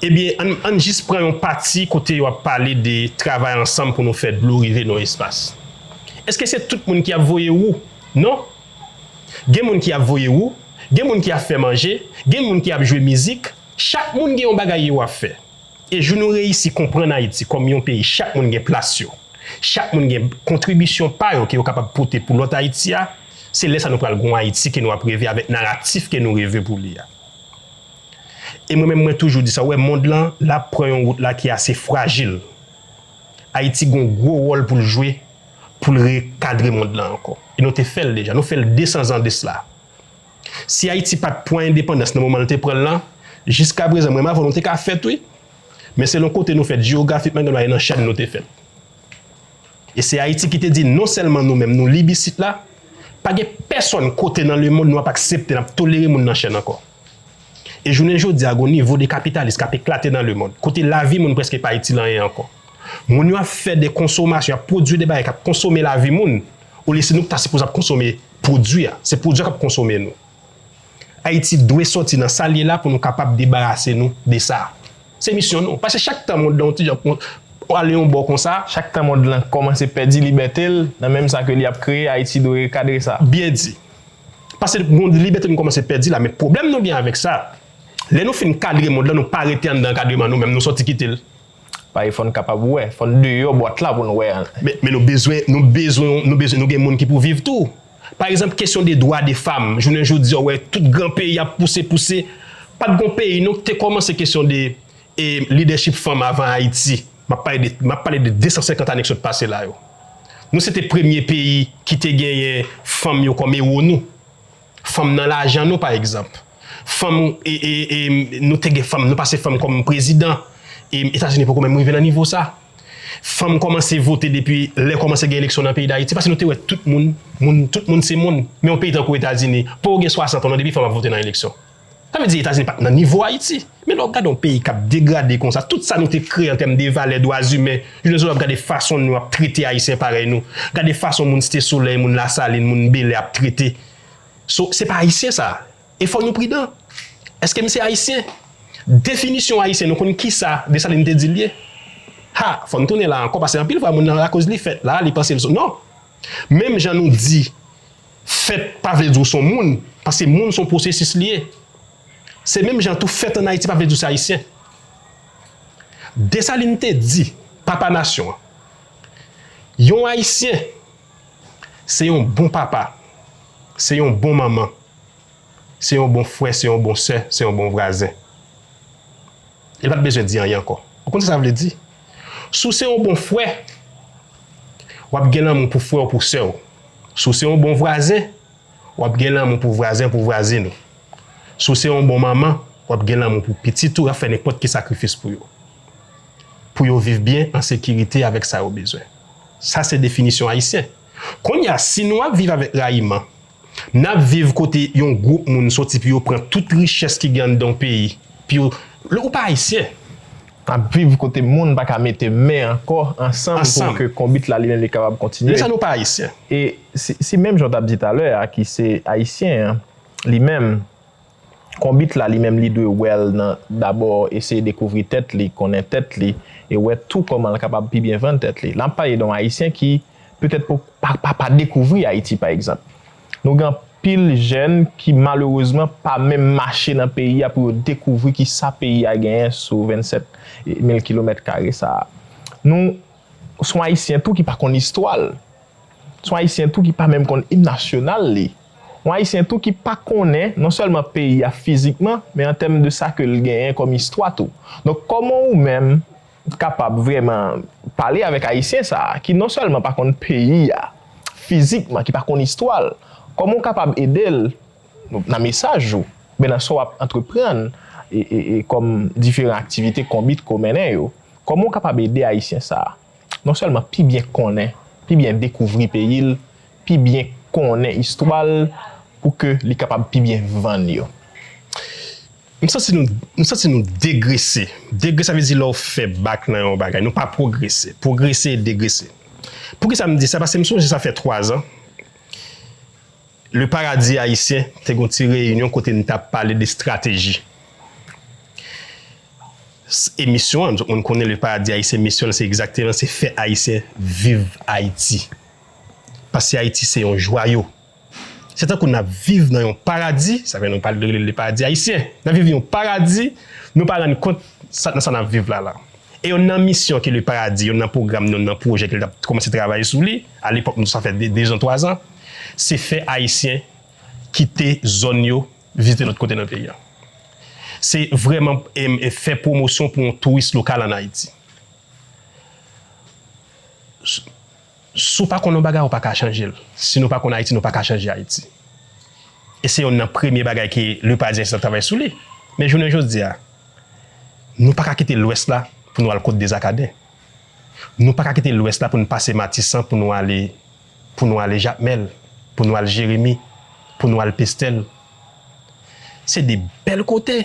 Ebyen, ann, ann jis pran yon pati kote yo ap pale de travay ansanm pou nou fè dlo rive nan yon espas. Èske se tout moun ki ap voye wou? Non. Gen moun ki ap voye wou, gen moun ki ap fè manje, gen moun ki ap jwe mizik, chak moun gen yon bagay yo ap fè. E jou nou reyisi konprann Ayiti kòm yon peyi, chak moun gen plas yo, chak moun gen kontribisyon pa yo ke yo kapab pote pou lòt Ayiti a, se lè sa nou pral gen yon Ayiti ke nou ap reve avèk naratif ke nou reve pou li a. E mwen menm, mwen toujou di sa, ou wè, mond lan, l ap pran yon wout la ki ase frajil. Ayiti gen yon gwo wòl pou l jwe, pou l rekadre mond lan ankò. E nou te fè l deja, nou fè l de san zan de sila. Si Ayiti pa t pran endepandans nan moman l te pran l lan, jiskaprezan, mwen m avè w, nou te ka fèt, wi. Men selon kote nou fèt jewografikman, gen dwa e nan chèn nou te fèt. E se Ayiti ki te di non sèlman nou menm, nou libisit la, pa gen pèsòn kote nan lemonn nou ap aksepte, n ap tolere moun nan chèn ankò. E jounen jodi a, gen yon nivo de kapitalis k ap eklate nan lemonn, kote lavi moun prèske pa itil anyen ankò. Moun yo ap fè de konsomasyon, y ap pwodui de bagay k ap konsome lavi moun, olye se nou ki ta sipoze ap konsome pwodui a. Se pwodui a k ap konsome nou. Ayiti dwe sòti nan sa l ye la pou nou kapab debarase nou de sa. Se misyon nou. Paske chak tan mond lan yon ti jan, ale yon bò konsa. Chak tan mond lan kòmanse pèdi libète l, nan menm sa ke li ap kreye, Ayiti dwe rekadre sa. Byen di. Paske bon, libète nou kòmanse pèdi la, men pwoblèm nou gen avèk sa, lè nou fin kadre mond lan, nou pa rete anndan ankadreman nou menm, nou sòti kite l. Paske fò n kapab wè, fò n deyò bwat la pou n wè. Men, men nou bezwen, nou bezwen, nou bezwen, nou gen moun ki pou viv tou. Pa egzanp, kesyon de dwa de fanm, jounen jodi a, w wè tout gran peyi ap pouse, pouse. Pa t gon peyi, non, ki te kòmanse kesyon de e, lidèchip fanm avan Ayiti. M ap pale de, m ap pale de de san senkant ane ki sot pase la yo. Nou se te premye peyi ki te genyen fanm yo kòm ewo nou. Fanm nan lajan nou, pa egzanp. Fanm, e, e, e, nou te gen fanm, nou pase fanm kòm prezidan. E, Etazini poko menm rive nan nivo sa. Fanm kòmanse vote depi lè kòmanse gen eleksyon nan peyi Dayiti, paske nou te wè tout moun, moun, tout moun se moun. Men yon peyi tankou Etazini, pou w gen swasant an, non, depi fanm ap vote nan eleksyon. Sa vle di Etazini pa t nan nivo Ayiti. Men lè w ap gade yon peyi k ap degrade konsa, tout sa nou te kreye an tèm de valè, dwa imen, jounen jodi a w ap gade fason nou ap trete Ayisyen parèy nou, gade fason moun Site Solèy, moun Lasalin, moun Bèlè ap trete. So, se pa Ayisyen sa. E fò nou pridan. Èske misye Ayisyen? Definisyon Ayisyen, nou konn kisa Desalin te di l ye? Ha, fò n tounen la ankò, paske anpil fwa moun nan akoz li fèt la, li panse l se, non. Menm jan nou di fèt pa vle di w se yon moun, paske moun se yon pwosesis li ye. Se menm jan tou fèt ann Ayiti pa vle di w se Ayisyen. Desalin te di, papa nasyon an, yon Ayisyen se yon bon papa, se yon bon manman, se yon bon frè, se yon bon sè, se yon bon vwazen. Li pa t bezwen di anyen ankò. Ou konn sa sa vle di? Si w se yon bon frè, w ap gen lanmou pou frè w, pou sè w. Si w se yon bon vwazen, w ap gen lanmou pou vwazen, pou vwazen ou. Si w se yon bon manman, w ap gen lanmou pou pitit ou, w ap fè nenpòt ki sakrifis pou yo. Pou yo viv byen, an sekirite, avèk sa yo bezwen. Sa se definisyon Ayisyen. Kounye a, si nou ap viv avèk rayiman, n ap viv kote yon gwoup moun soti pou yo pran tout richès ki gen anndan yon peyi, pou yo, ou pa Ayisyen. N ap viv kote moun pa ka mete men ankò ansanm pou ke konbit la li menm li kapab kontinye. Men sa nou pa Ayisyen. E si, si menm jan w t ap di talè a, ki se Ayisyen an, li menm, konbit la li menm li dwe wè l nan dabò eseye dekouvri tèt li, konnen tèt li, e wè tou kòman l kapab pi byen vann tèt li. La m pale de yon Ayisyen ki petèt pa, pa, pa dekouvri Ayiti, pa egzanp. Nou gen anpil jèn ki malerezman pa menm mache nan peyi a pou yo dekouvri kisa peyi a genyen sou vennsèt mil kilomèt kare sa a. Nou, s on Ayisyen tou ki pa konn istwa l. S on Ayisyen tou ki pa menm konn im nasyonal li. Yon Ayisyen tou ki pa konnen non sèlman peyi a fizikman, men an tèm de sa ke l genyen kòm istwa tou. Donk, kòman ou menm kapab vrèman pale avèk Ayisyen sa a, ki non sèlman pa konn peyi a fizikman, ki pa konn istwa l, kòman w kapab ede l nan mesaj ou, oubyen nan sa w ap antreprann e, e, e kòm diferan aktivite konbit ke w mennen yo? Kòman w kapab ede Ayisyen sa a non sèlman pi byen konnen, pi byen dekouvri peyi l, pi byen konnen istwa l, pou ke li kapab pi byen vann yo? M santi nou, m santi nou degrese. Degrese, sa vle di lè w fè bak nan yon bagay. Nou pa pwogrese. Pwogrese e degrese. Poukisa m di sa? Paske m sonje sa fè twa zan. Le Paradis Haïtien te gen yon ti reyinyon kote n t ap pale de estrateji. S-, emisyon an, tout moun konnen Le Paradis Haïtien, misyon l se egzakteman se fè Ayisyen viv Ayiti. Paske Ayiti se yon jwayo. Se tankou n ap viv nan yon paradi, sa fè nou pale de rele l le paradi ayisyen. N ap viv yon paradi, nou pa rann kont sa, nan sa n ap viv la la. E yonn nan misyon ke le paradi, yonn nan pwogram, yonn nan pwojè ke l t ap kòmanse travay sou li, alepòk nou sa fè de, de zan, twa zan, se fè Ayisyen kite zòn yo, vizite lòt kote nan peyi a. Se vrèman, em, e fè pwomosyon pou yon touris lokal ann Ayiti. S-, si w pa konn yon bagay, ou pa ka chanje l. Si nou pa konn Ayiti, nou pa ka chanje Ayiti. E se yonn nan premye bagay ke le paradi sa travay sou li. Men jounen jodi a, nou pa ka kite Lwès la pou nou al kot Dezakaden. Nou pa ka kite Lwès la pou n pase Matisan pou nou ale, pou nou ale Jakmèl, pou nou al Jeremi, pou nou al Pestèl. Se de bèl kote.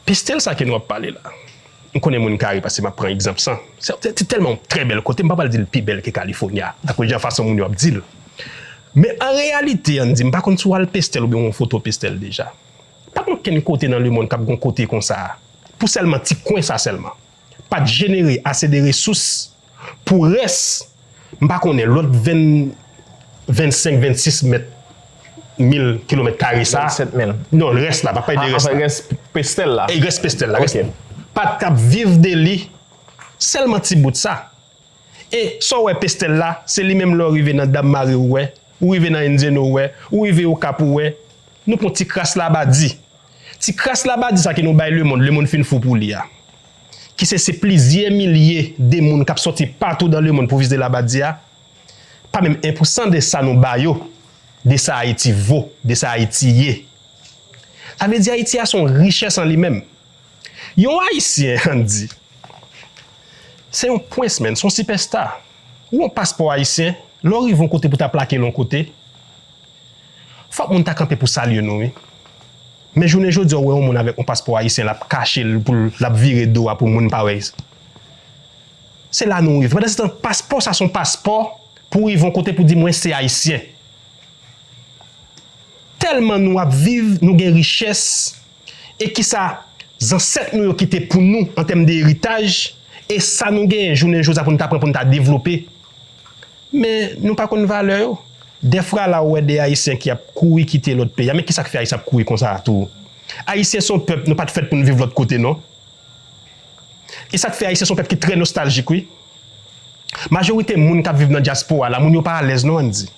Pestèl sa ke nou ap pale la. M konnen moun Kare paske m ap pran egzanp sa. Se, se, se tèlman yon trè bèl kote, m pa pral di l pi bèl ke California, akoz jan fason moun yo ap di l. Men an reyalite, ann di, m pa konn si w al Pestèl oubyen w wè yon foto Pestèl deja. Pa gen okenn kote nan lemonn k ap gen yon kote konsa, pou sèlman ti kwen sa sèlman. Pa t jenere ase de resous pou rès, m pa konnen, lòt venn, vennsenk, vennsis mèt, mil kilomèt kare sa. Vennsenk mil. Non, rès la, m ap pale de rès la. Rès Pestèl la. E rès Pestèl la, rès. Ok. k ap viv de li, sèlman ti bout sa. E sa w wè Pestèl la, se li menm lè w rive nan Dam Mari ou wè, ou rive nan Indiana ou wè, ou rive Okap ou wè, nou pran ti kras Labadi. Ti kras Labadi sa ke nou bay lemonn, lemonn fin fou pou li a. Ki se, se plizyè milye de moun k ap sòti patou dan lemonn pou vizite Labadi a, pa menm en pou san de sa nou ba yo, de sa Ayiti vo, de sa Ayiti ye. Sa vle di Ayiti a se yon richès an li menm. Yon Ayisyen, ann di, se yon prince, man, se yon sipèsta. Ou yon paspò ayisyen, lè w rive yon kote pou ta plake l yon kote, fòk moun ta kanpe pou salye nou, wi. Men jounen jodi a, w wè yon moun avèk yon paspò ayisyen, l ap kache l, pou l, l ap vire do a pou moun pa wè. Se la nou rive. Pandan se tan, paspò sa se yon paspò pou w rive yon kote pou di mwen se ayisyen. Tèlman nou ap viv, nou gen richès, e kisa zansèt nou yo kite pou nou an tèm de eritaj, e sa nou genyen jounen jodi a pou nou ta pran, pou nou ta devlope. Men nou pa konn valè yo. Dèfwa la ou wè de Ayisyen ki ap kouri kite lòt peyi a. Men kisa k fè Ayisyen ap kouri konsa a tou? Ayisyen se yon pèp, nou pa t fèt pou n viv lòt kote, non. E sa k fè Ayisyen se yon pèp ki trè nostaljik, wi. Majorite moun k ap viv nan dyaspora la, moun yo pa alèz non, ann di.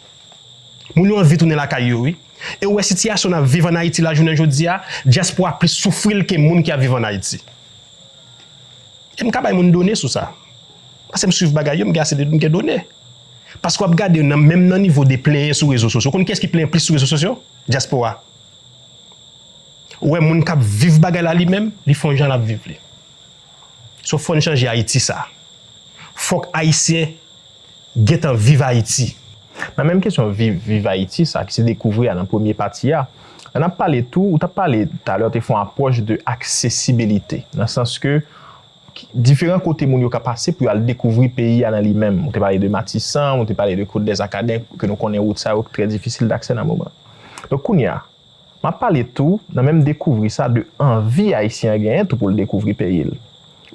Moun yo anvi tounen lakay yo, wi. E ou wè sitiyasyon n ap viv ann Ayiti la jounen jodi a, dyaspora plis soufri l ke moun ki ap viv ann Ayiti. E m ka bay moun done sou sa. Paske m swiv bagay yo, m gen ase de, m gen done. Paske w ap gade nan, menm nan nivo de plenyen sou rezo sosyo. Ou konn kiyès ki plenyen plis sou rezo sosyo? Dyaspora. Ou wè moun k ap viv bagay la li menm, li fè yon jan l ap viv li. So fò n chanje Ayiti sa. Fòk Ayisyen gentan viv Ayiti. Nan menm kesyon viv, viv Ayiti sa, ki se dekouvri a nan premye pati a, n ap pale tou, ou t ap pale talè, w te fè yon apwòch de aksesibilite, nan sans ke ki- diferan kote moun yo ka pase pou y al dekouvri peyi a nan li menm. Ou te pale de Matisan, ou te pale de Côte des Arcadins, ke nou konnen wout sa yo trè difisil daksè nan moman. Donk, kounye a, m ap pale tou, nan menm dekouvri sa, de anvi Ayisyen an genyen tou pou l dekouvri peyi l.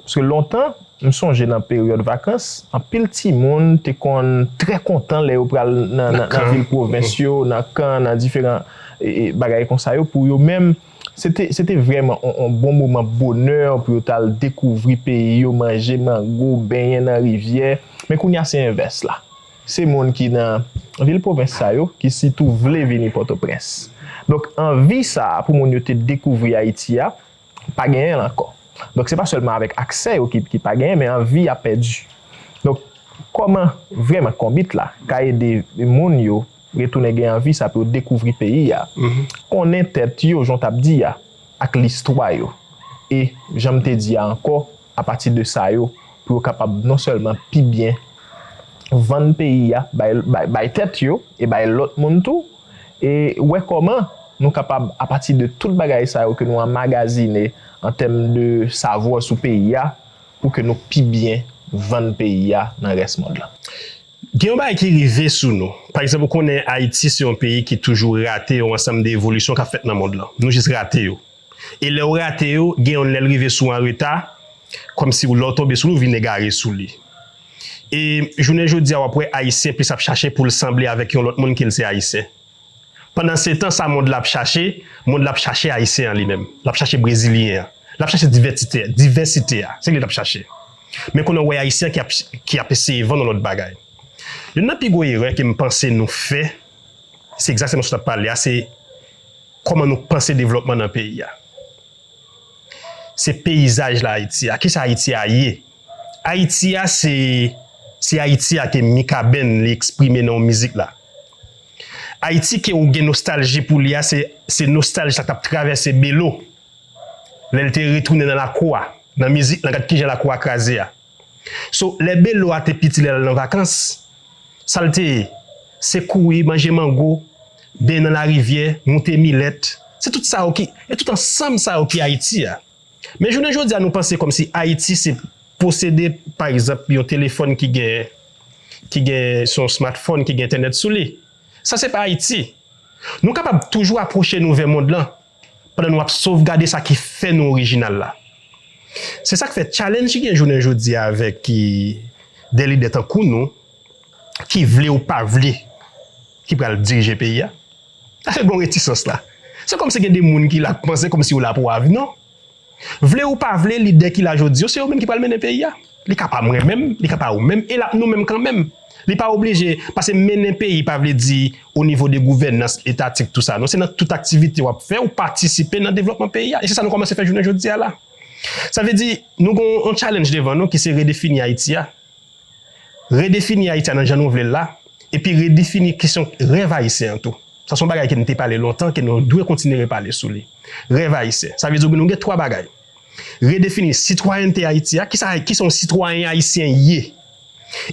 Paske lontan, m sonje nan peryòd vakans, anpil timoun te konn trè kontan lè yo pral nan, nan, nan vil pwovens yo, nan kan, nan diferan e, e, bagay konsa yo, pou yo menm, se te, se te vrèman on, on bon moman bonè pou yo t al dekouvri peyi yo, manje mango, benyen nan rivyè. Men kounye a se envès la. Se moun ki nan vil pwovens sa yo ki sitou vle vini Pòtoprens. Donk, anvi sa a pou moun yo te dekouvri Ayiti a, pa genyen l ankò. Donk, se pa sèlman avèk aksè yo ki, ki pa genyen, men anvi a pèdi. Donk, kòman vrèman Konbit la ka ede moun yo retounen gen anvi sa pou yo dekouvri peyi a, konnen tèt yo, jan w t ap di a, ak listwa yo. E, jan m te di a ankò, apati de sa yo, pou yo kapab non sèlman pi byen vann peyi a, bay, bay, bay tèt yo, e bay lòt moun tou, e wè kòman nou kapab, apati de tout bagay sa yo ke nou anmagazine an tèm de savwa sou peyi a, pou ke nou pi byen vann peyi a nan rès mond lan. Gen yon bagay ki rive sou nou. Pa egzanp, ou konnen Ayiti se yon peyi ki toujou rate yon ansanm de evolisyon k ap fèt nan mond lan. Nou jis rate yo. E lè w rate yo, gen yonn lè l rive sou w an reta, kòmsi w lè w tonbe sou li, w vin egare sou li. E jounen jodi a, w ap wè Ayisyen plis ap chache pou l sanble avèk yon lòt moun ke l se Ayisyen. Pandan se tan, sa mond la ap chache, mond la ap chache Ayisyen an li menm. L ap chache Brezilyen an. L ap chache divèsite, divèsite a. Se li l ap chache. Men konnen w wè Ayisyen ki ap, ki ap eseye vann yon lòt bagay. Youn nan pi gwo erè ke m panse nou fè, se egzakteman sa w t ap pale a, se kòman nou panse devlòpman nan peyi a. Se peyizaj la Ayiti a. Kisa Ayiti a ye? Ayiti a se, se Ayiti a ke Mikaben li eksprime nan yon mizik la. Ayiti ke ou gen nostalji pou li a, se, se nostalji sa k t ap travèse Belo. Lè l te retounen nan lakou a, nan mizik lan, gad kijan lakou a kraze a. So, lè Belo a te piti, lè l al nan vakans, sa l te ye? Se kouri, manje mango, benyen nan larivyè, moute milèt. Se tout sa yo ki, e tout ansanm sa yo ki Ayiti a. Men jounen jodi a, nou panse kòmsi Ayiti se posede, pa egzanp, yon telefòn ki gen, ki gen, se yon smartphone ki gen entènèt sou li. Sa se pa Ayiti. Nou kapab toujou apwoche nou vè mond lan, pandan nou ap sovgade sa ki fè nou orijinal la. Se sa k fè challenge ki gen jounen jodi a avèk ki de lidè tankou nou, ki vle ou pa vle, ki pral dirije peyi a. Sa se bon retisans la. Se kòmsi gen de moun ki la k panse kòmsi yo la pou avi. Non. Vle ou pa vle, lidè ki la jodi yo, se yo menm ki pral mennen peyi a. Li ka pa mwen menm, li ka pa ou menm, e l ap nou menm kanmenm. Li pa oblije, paske mennen peyi pa vle di o nivo de gouvènans etatik, tou sa. Non, se nan tout aktivite w ap fè, ou patisipe nan devlòpman peyi a. E se sa nou kòmanse fè jounen jodi a la. Sa vle di, nou gen yon challenge devan nou ki se redefini Ayiti a. Redefini Ayiti a nan jan nou vle l la, epi redefini kesyon rèv ayisyen an tou. Sa se yon bagay ke n te pale lontan, ke nou dwe kontinye repale sou li. Rèv ayisyen. Sa vle di nou gen twa bagay. Redefini sitwayènte Ayiti a, kisa, kisa yon sitwayen ayisyen ye?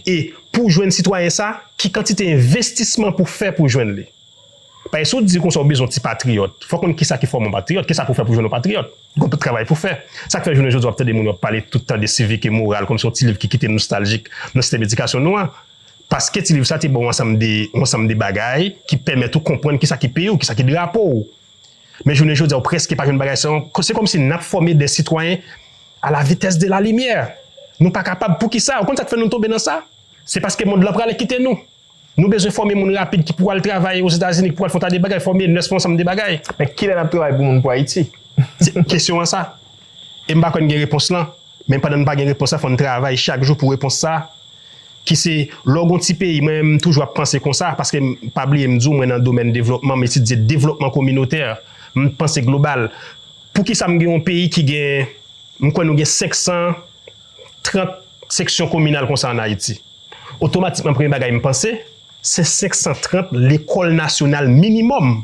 E pou w jwenn sitwayen sa, ki kantite envestisman pou fè pou jwenn li? Paske si w di konsa w bezwen yon ti patriyòt, fò w konn kisa ki fòme yon patriyòt, kisa pou fè pou jwenn yon patriyòt. Gon travay pou fè. Sa k fè jounen jodi a w ap tande moun yo ap pale tout tan de sivik e moral, kòmsi yon ti liv ki kite nostaljik nan sistèm edikasyon nou an. Paske ti liv sa te ba w ansanm de, ansanm de bagay ki pèmèt ou konprann kisa ki peyi w, kisa ki drapo w. Men jounen jodi a, w prèske pa jwenn bagay sa. Se kòmsi n ap fòme de sitwayen à la vitesse de la lumière. Nou pa kapab. Poukisa? Ou konn sa k fè nou tonbe nan sa? Se paske mond lan prale kite nou. Nou bezwen fòme moun rapid ki pou al travay Ozetazini, ki pou al fè yon ta de bagay, fòme nès pou ansanm de bagay. Men kilè n ap travay pou moun pou Ayiti? Se kesyon an sa. E m pa kwè n gen repons lan. Men pandan n pa gen repons la, fò n travay chak jou pou repons sa. Ki se, lè w gon ti peyi, mwen menm m toujou ap panse konsa, paske m pa bliye m di w mwen nan domèn devlòpman, m etidye devlòpman kominotè, m panse global. Poukisa m gen yon peyi ki gen, m kwè nou gen senk san trant seksyon kominal konsa ann Ayiti? Otomatikman, premye bagay m panse, se senk san trant lekòl nasyonal minimòm.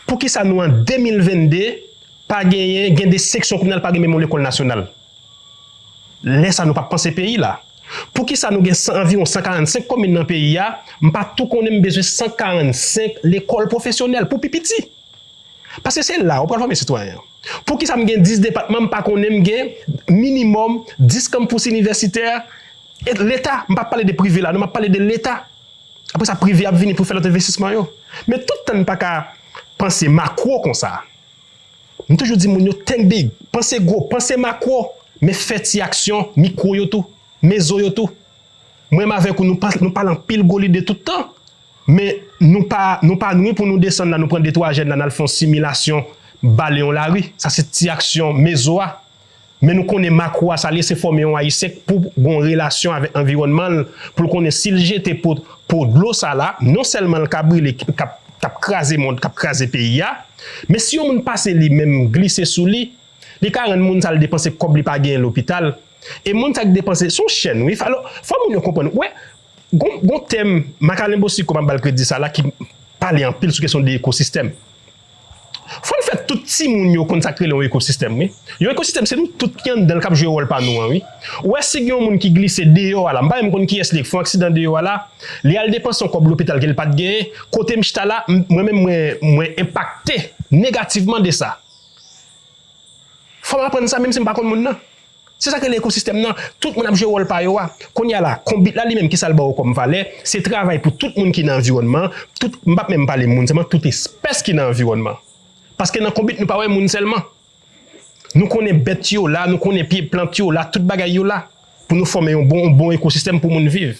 Poukisa nou an de mil venn de pa genyen, gen de seksyon kominal pa gen menm yon lekòl nasyonal? Lè sa nou p ap panse peyi la. Poukisa nou gen san, anviwon san karannsenk komin nan peyi a, m pa tou konnen m bezwen san karannsenk lekòl pwofesyonèl pou pi piti? Paske se la ou pral fòme sitwayen an. Poukisa m gen dis depatman, m pa konnen m gen minimòm dis kanpous inivèsitè? E Leta, m p ap pale de prive la, non, m ap pale de Leta. Apre sa, prive ap vini pou fè lòt envestisman yo. Men tout tan n pa ka panse makwo konsa. M toujou di moun yo, think big, panse gwo, panse makwo, men fè ti aksyon mikwo yo tou, mezo yo tou. Mwen menm avèk ou, nou pa, nou pale anpil gwo lide tout tan, men nou pa, nou pa nwi pou nou desann la, nou pran de twa jèn la, n al fè yon similasyon, bale yon lari. Sa se ti aksyon mezo a. Men nou konnen makwo a sa l ye, se fòme yon Ayisyen pou gon relasyon avèk anviwònman l, pou l konnen si l jete po, po dlo sa la, non sèlman l ka brile, k ap, k ap kraze mond, k ap kraze peyi a, men si yon moun pase li menm glise sou li, li ka rann moun sa l depanse kòb li pa genyen lopital. E moun sa k depanse, se yon chèn wi. Alò, fò moun yo konprann. Wè, gon, gon tèm, Macalin Bosiko, m ap ba l kredi sa la, ki pale anpil sou kesyon de ekosistèm. Fò n fè tout timoun yo konn sa k rele yon ekosistèm, wi. Yon ekosistèm, se nou tout ki anndan l k ap jwe wòl pa nou an, wi. Ou wè, si gen yon moun ki glise deyò a la, m pa menm konn kiyès li ye, k fè yon aksidan deyò a la, li al depanse yon kòb lopital ke l pa t genyen, kote m chita la, m, mwen menm, mwen, mwen enpakte negativman de sa. Fò m aprann sa, menm si m pa konn moun nan. Se sa k rele ekosistèm nan. Tout moun ap jwe wòl pa yo a. Kounye a la, konbit la li menm, kisa l ba w kòm valè? Se travay pou tout moun ki nan anviwònman, tout, m p ap menm pale moun sèlman, tout espès ki nan anviwònman. Paske nan konbit, nou pa wè moun sèlman. Nou konnen bèt yo la, nou konnen pye plant yo la, tout bagay yo la. Pou nou fòme yon bon, yon bon ekosistèm pou moun viv.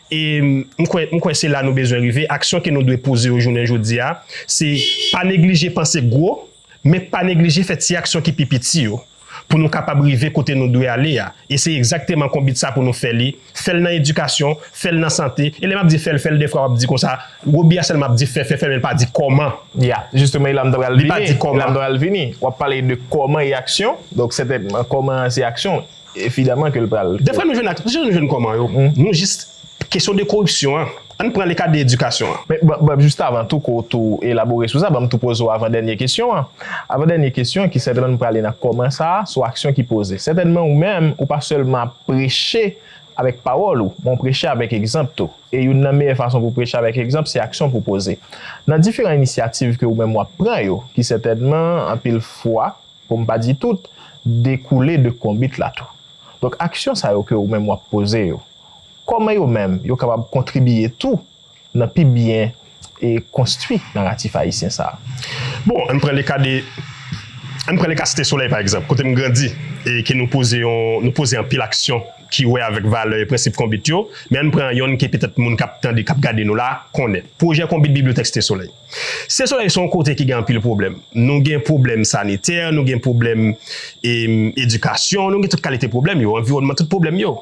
E m kwè, m kwè se la nou bezwen rive. Aksyon ke nou dwe poze yo jounen jodi a, se pa neglije panse gwo, men pa neglije fè ti aksyon ki pi piti yo, pou nou kapab rive kote nou dwe ale a. E se egzakteman konbit sa pou nou fè li. Fè l nan edikasyon, fè l nan sante. E lè m ap di fè l, fè l, defwa w ap di konsa, Robi a sèlman ap di fè, fè, fè, men l pa di kòman. Ya, jisteman, e la m ta pral vini. Li pa di kòman. E la m ta pral vini. W ap pale de kòman e aksyon. Donk, sètènman, kòman an se aksyon. Evidaman ke l pral. Defwa nou jwenn ak-, nou jwenn kòman yo. Nou jis kesyon de koripsyon an. Ann pran le ka de edikasyon an. Men, bon, bon, jis avan tou, ke w tou elabore sou sa, ban m tou poze w avan dènye kesyon an. Avan dènye kesyon an, ki sètènman nou prale nan kòman sa a, se yon aksyon ki poze. Sètènman, ou menm, ou pa sèlman ap preche avèk pawòl ou, men w preche avèk egzanp tou. E youn nan meyè fason pou w preche avèk egzanp, se aksyon pou w poze. Nan diferan inisyativ ke ou menm w ap pran yo, ki sètènman, anpil fwa, pou m pa di tout, dekoule de konbit la tou. Donk, aksyon sa yo ke ou menm w ap poze yo, kòman yo menm yo kapab kontribiye tou nan pi byen e konstwi naratif ayisyen sa a? Bon, ann pran le ka de Ann pran le ka Site Solèy, pa egzanp, kote m grandi, e ke nou poze yon, nou poze anpil aksyon ki wè avèk valè e prensip Konbit yo, men ann pran yonn ke petèt moun k ap tande, k ap gade nou la, konnen. Pwojè Konbit Bibliyotèk Site Solèy. Site Solèy se yon kote ki gen anpil pwoblèm. Nou gen pwoblèm sanitè, nou gen pwoblèm, em, edikasyon, nou gen tout kalite pwoblèm yo, anviwònman, tout pwoblèm yo.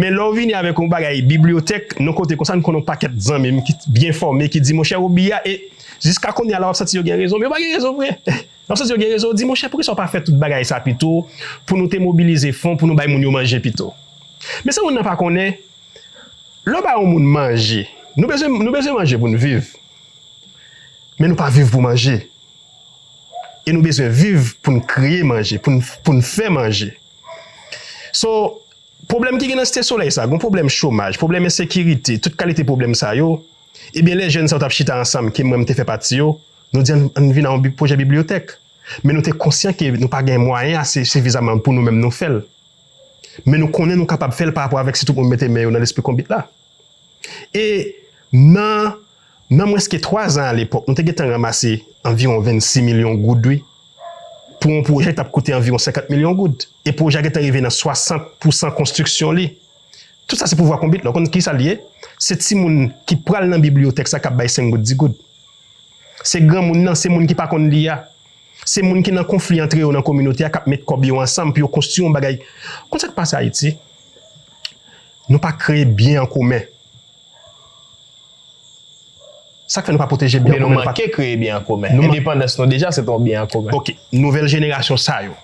Men lè w vini avèk yon bagay bibliyotèk, nan kote konsa, n konnen yon pakèt zanmi m ki byen fòme, ki di, monchè, Robi a, e jiska kounye a la, w ap santi yo gen rezon, men yo pa gen rezon vre. W ap santi yo gen rezon, w di, monchè, poukisa w pa fè tout bagay sa pito, pou nou te mobilize fon, pou nou bay moun yo manje pito? Men sa moun nan pa konnen, lè w ba yon moun manje, nou bezwen, nou bezwen manje pou n viv, men nou pa viv pou manje. E nou bezwen viv pou n kreye manje, pou n, pou n fè manje. So, pwoblèm ki gen nan Site Solèy sa, gon pwoblèm chomaj, pwoblèm ensekirite, tout kalite pwoblèm sa yo, ebyen, lè jèn sa yo t ap chita ansanm, ke mwen m te fè pati yo, nou di ann, ann vin a yon bi-, pwojè bibliyotèk. Men nou te konsyan ke nou pa gen mwayen ase sifizaman pou nou menm nou fè l. Men nou konnen nou kapab fè l pa rapò avèk si tout moun mete men yo nan lespri Konbit la. E nan, nan mwens ke twa zan alepòk, nou te gentan ranmase anviwon vennsis milyon goud, wi, pou yon pwojè ki t ap koute anviwon senkant milyon goud. E pwojè a gentan rive nan swasant pousan konstriksyon li. Tout sa se pouvwa Konbit la. Ou konn kisa l ye? Se timoun ki pral nan bibliyotèk sa k ap bay senk goud, di goud. Se granmoun nan, se moun ki pa konn li a. Se moun ki nan konfli antre yo nan kominote a k ap met kòb yo ansanm pou yo konstwi yon bagay. Konn sa k pase Ayiti? Nou pa kreye byen an komen. Sa k fè nou pa pwoteje byen an komen? Oubyen nou manke kreye byen an komen. Endepandans nou deja se te yon byen an komen. Ok, nouvèl jenerasyon sa yo.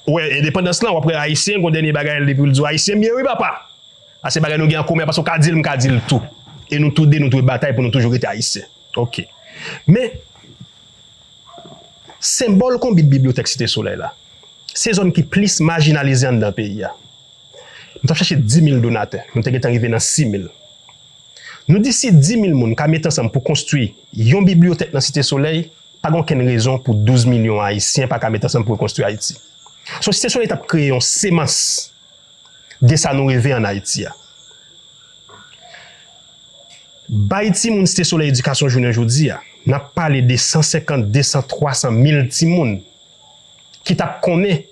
Ou wè, endepandans lan, w ap wè Ayisyen, gon dènye bagay li pou l di w, Ayisyen m ye wi papa. A se bagay nou gen an komen, paske w ka di l, m ka di l tou. E nou toude, nou dwe batay pou nou toujou rete Ayisyen. Ok. Men, senbòl Konbit Bibliyotèk Site Solèy la, se zòn ki plis majinalize anndan peyi a. Nou t ap chache dis mil donatè, nou te gentan rive nan sis mil. Nou di si dis mil moun ka met ansanm pou konstwi yon bibliyotèk nan Site Solèy, pa gen okenn rezon pou douz milyon Ayisyen pa ka met ansanm pou rekonstwi Ayiti. So, Site Solèy t ap kreye yon semans de sa nou reve ann Ayiti a. Bay timoun Site Solèy edikasyon jounen jodi a, n ap pale de san senkant, de san, twa san mil timoun ki t ap konnen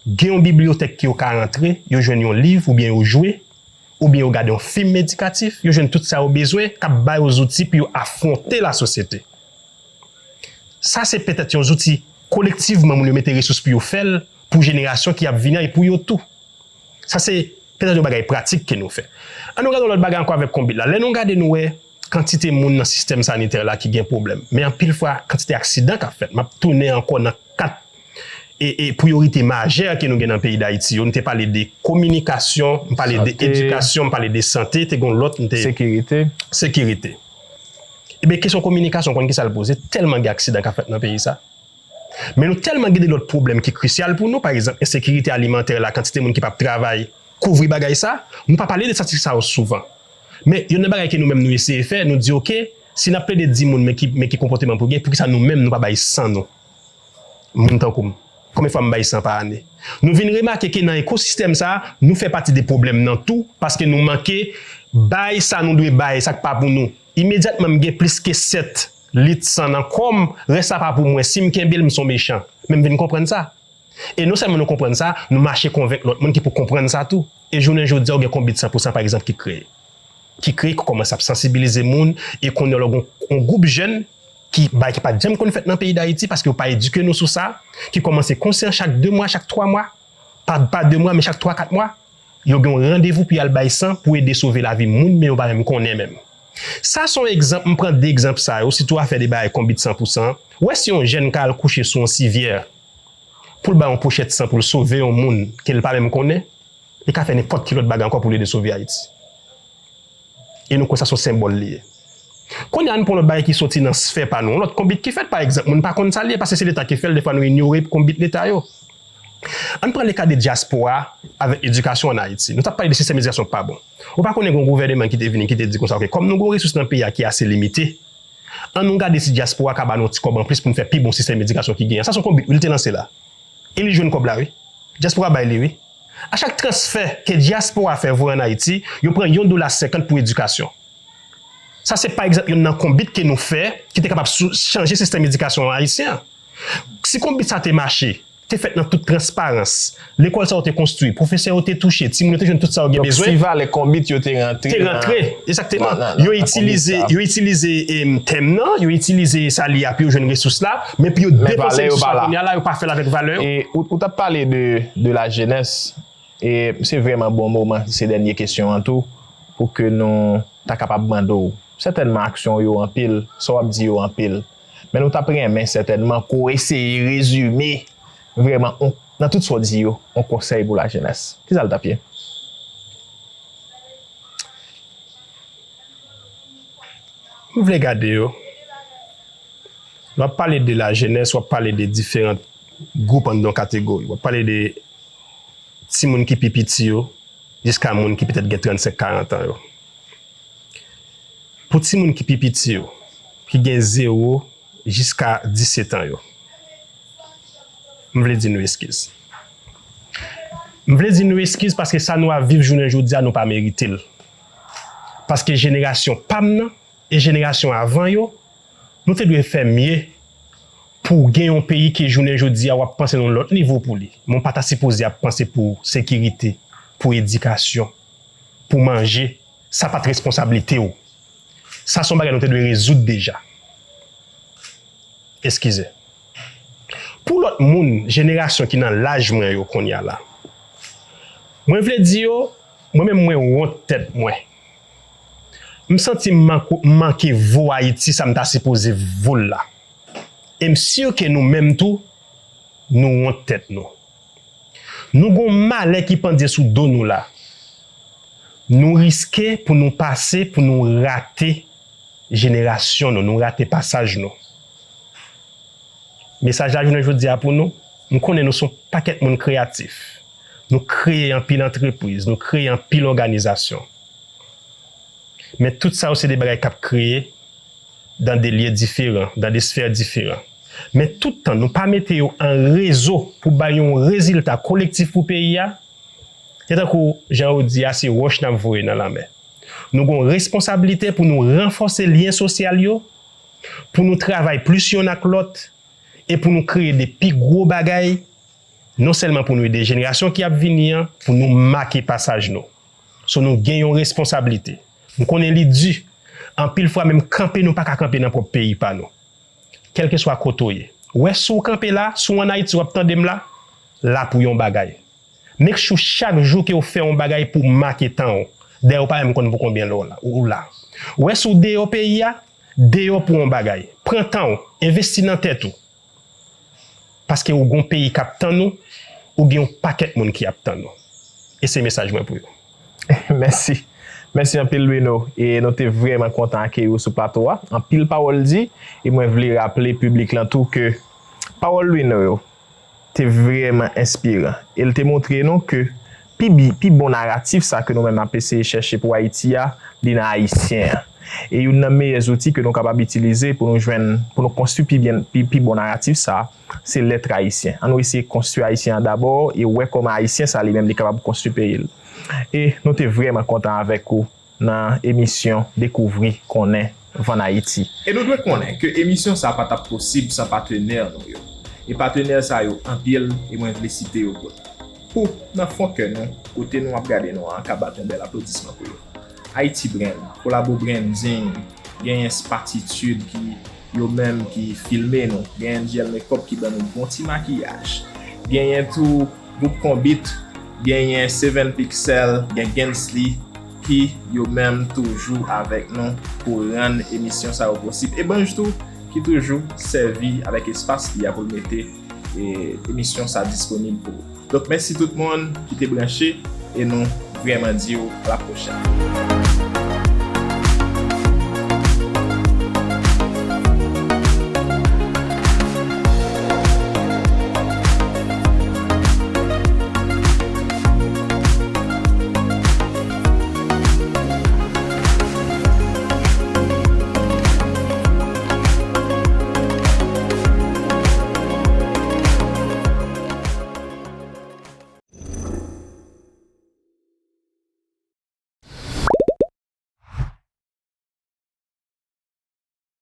gen yon bibliyotèk ke yo ka rantre, yo jwenn yon liv oubyen yo jwe, oubyen yo gade yon fim edikatif, yo jwenn tout sa yo bezwen k ap ba yo zouti pou yo afwonte lasosyete. Sa se petèt yon zouti kolektivman moun yo mete resous pou yo fè l pou jenerasyon ki ap vini an e pou yo tou. Sa se petèt yon bagay pratik ke nou fè. Ann nou gade yon lòt bagay ankò avèk Konbit la. Lè nou gade nou wè kantite moun nan sistèm sanitè la ki gen pwoblèm. Men anpil fwa, kantite aksidan k ap fèt. M ap tounen ankò nan kat e, e priyorite majè ke nou gen nan peyi Dayiti yo. Nou te pale de kominikasyon, m pale de edikasyon, m pale de sante, te gen lòt, m te... Sekirite. Sekirite. Ebyen, kesyon kominikasyon, konn kisa l poze? Tèlman gen aksidan k ap fèt nan peyi sa. Men nou tèlman gen de lòt pwoblèm ki krisyal pou nou, pa egzanp, ensekirite alimantè la, kantite moun ki p ap travay, kouvri bagay sa, nou pa pale de sa, sa yo souvan. Men youn nan bagay ke nou menm nou eseye fè, nou di, oke, si n ap plede di moun, men ki, men ki konpòteman pou gen, poukisa nou menm nou pa bay san nou? Moun tankou m. Konbyen fwa m bay san pa ane? Nou vin remake ke nan ekosistèm sa, nou fè pati de pwoblèm nan tou, paske nou manke bay sa nou dwe bay, sa k pa pou nou. Imedyatman m gen plis ke sèt lit san nan kò m, rès la pa pou mwen. Si m kenbe l, m se yon mechan. Men m vin konprann sa. E non sèlman nou konprann sa, nou mache konvenk lòt moun ki pou konprann sa tou. E jounen jodi a, ou gen Konbit san pou san, pa egzanp, ki kreye. Ki kreye, ki kòmanse ap sansibilize moun, e kounye a, lè w gen yon gwoup jèn ki, bagay ki pa t janm konn fèt nan peyi Dayiti, paske yo pa edike nou sou sa, ki kòmanse konsyan chak de mwa, chak twa mwa, pa, pa de mwa, men chak twa, kat mwa, yo gen yon randevou pou y al bay san, pou ede sove lavi moun, men yo pa menm konnen menm. Sa se yon egzanp, m pran de egzanp sa yo, sitou afè de bagay Konbit san pou san. Ou wè si yon jèn ka al kouche sou yon sivyè, pou l bay yon pochèt san, pou l sove yon moun ke l pa menm konnen, li ka fè nenpòt ki lòt bagay ankò pou l ede sove Ayiti. E nou kwè sa se yon senbòl li ye. Kounye a, ann pran lòt bagay ki soti nan sfè pa nou. Yon lòt Konbit ki fèt, pa egzanp, moun pa konn sa l ye, paske se Leta ki fè l, defwa nou inyore Konbit Leta yo. Ann pran le ka de dyaspora avèk edikasyon ann Ayiti. Nou t ap pale de sistèm edikasyon k pa bon. Ou pa konnen gen yon gouvèneman ki te vini, ki te di konsa, oke, kòm nou gen yon resous nan peyi a ki ase limite, ann nou gade si dyaspora ka ba nou yon ti kòb anplis pou n fè pi bon sistèm edikasyon ki genyen. Sa se yon Konbit, wi, li te lanse la. E li jwenn kòb la, wi. Dyaspora bay li, wi. A chak transfè ke dyaspora fè voye ann Ayiti, yo pran yon dola senkant pou edikasyon. Sa se, pa egzanp, youn nan Konbit ke nou fè, ki te kapab sou, chanje sistèm edikasyon ayisyen an. Si Konbit sa te mache, te fèt nan tout transparans. Lekòl sa yo te konstwi, pwofesè yo te touche, timoun yo te jwenn tout sa yo gen bezwen. Donk, ti valè konbit yo te rantre. Te rantre, egzakteman. Yo itilize, yo itilize tèm nan, yo itilize sa li a pou yo jwenn resous la, men pou yo depanse resous la kounye a la, yo pa fè l avèk valè yo. E ou t ap pale de, de la jenès, e se vrèman bon moman, se dènye kesyon an tou, pou ke nou ta kapab mande w. Sètènman, aksyon w yo anpil, sa w ap di yo anpil. Men nou t ap renmen sètènman ke w eseye rezime vrèman, nan tout sa w di yo, yon konsèy pou lajenès. Kisa l t ap ye? M vle gade yo. Lè w ap pale de lajenès, w ap pale de diferan gwoup anndan yon kategori. W ap pale de timoun ki pi piti yo, jiska moun ki petèt gen trannsenk, karant an yo. Pou timoun ki pi piti yo, ki gen zewo jiska disèt an yo, m vle di nou eskiz. M vle di nou eskiz paske sa nou ap viv jounen jodi a, nou pa merite l. Paske jenerasyon pa m nan e jenerasyon avan yo, nou te dwe fè mye pou gen yon peyi ke jounen jodi a w ap panse nan yon lòt nivo pou li. Men w pa ta sipoze ap panse pou sekirite, pou edikasyon, pou manje. Sa pa t responsablite w. Sa se yon bagay nou te dwe rezoud deja. Eskize. Pou lòt moun, jenerasyon ki nan laj mwen yo kounye a la, mwen vle di yo, mwen menm mwen wont tèt mwen. M santi m mank-, m manke vo Ayiti sa m ta sipoze vo l la. E m si ke nou menm tou, nou wont tèt nou. Nou gon malè ki pandye sou do nou la. Nou riske pou nou pase, pou nou rate jenerasyon nou, nou rate pasaj nou. Mesaj la jounen jodi a pou nou, m konnen nou se yon pakèt moun kreyatif. Nou kreye anpil antrepriz, nou kreye anpil òganizasyon. Men tout sa yo se de bagay k ap kreye dans des lieux différents, dans des sphères différentes. Men tout tan nou pa mete yo an rezo pou bay yon rezilta kolektif pou peyi a, se tankou jan yo di a, se wòch n ap voye nan lanmè. Nou gen yon responsablite pou nou ranfòse lyen sosyal yo, pou nou travay plis youn ak lòt, e pou nou kreye de pi gwo bagay, non sèlman pou nou ede jenerasyon ki ap vini an, pou nou make pasaj nou. So, nou gen yon responsablite. M konnen li di. Anpil fwa, menm kanpe, nou pa ka kanpe nan pwòp peyi pa nou. Kèlkeswa kote w ye. Wè, si w kanpe la, si w ann Ayiti, w ap tande m la, la pou yon bagay. Make sure chak jou ke w fè yon bagay pou w make tan w. Dayè, w pa menm konn pou konbyen lè w la, ou la. Wè, si w deyò peyi a, deyò pou yon bagay. Pran tan w, envesti nan tèt ou. Paske ou gon peyi k ap tann ou, ou gen yon pakèt moun ki ap tann ou. E se mesaj mwen pou yo. Mèsi. Mèsi anpil, Louino. E nou te vrèman kontan akeyi w sou plato a. Anpil pawòl di, e mwen vle raple piblik lan tou ke pawòl Louino yo te vrèman enspiran. E l te montre nou ke pi bi-, pi bon naratif sa ke nou menm n ap eseye chèche pou Ayiti a, li nan Ayisyen an. E youn nan meyè zouti ke nou kapab itilize pou nou jwenn, pou nou konstwi pi byen, pi, pi bon naratif sa, se lèt ayisyen. An nou eseye konstwi Ayisyen an dabò e wè kòman Ayisyen sa li menm li kapab konstwi peyi l. E nou te vrèman kontan avèk ou nan emisyon Dekouvri, Konnen, Vann Ayiti. E nou dwe konnen ke emisyon sa pa t ap posib san patenè nou yo. E patenè sa yo anpil, e mwen vle site yo tout. Pou, nan fon kè nou, kote nou ap gade nou an ka bat yon bèl aplodisman pou yo. Haiti Brand, Kolabo Branding, genyen Spatitude ki yo menm ki filme nou, genyen Angel Makeup ki ban nou bon ti makiyaj, genyen tou Gwoup Konbit, genyen Seven Pixel, gen Gensley ki yo menm toujou avèk nou pou rann emisyon sa yo posib. E Banj tou ki toujou sèvi avèk espas li a pou l mete, e, emisyon sa disponib pou ou. Donk, mèsi tout moun ki te branche e nou vrèman di w a la pwochèn.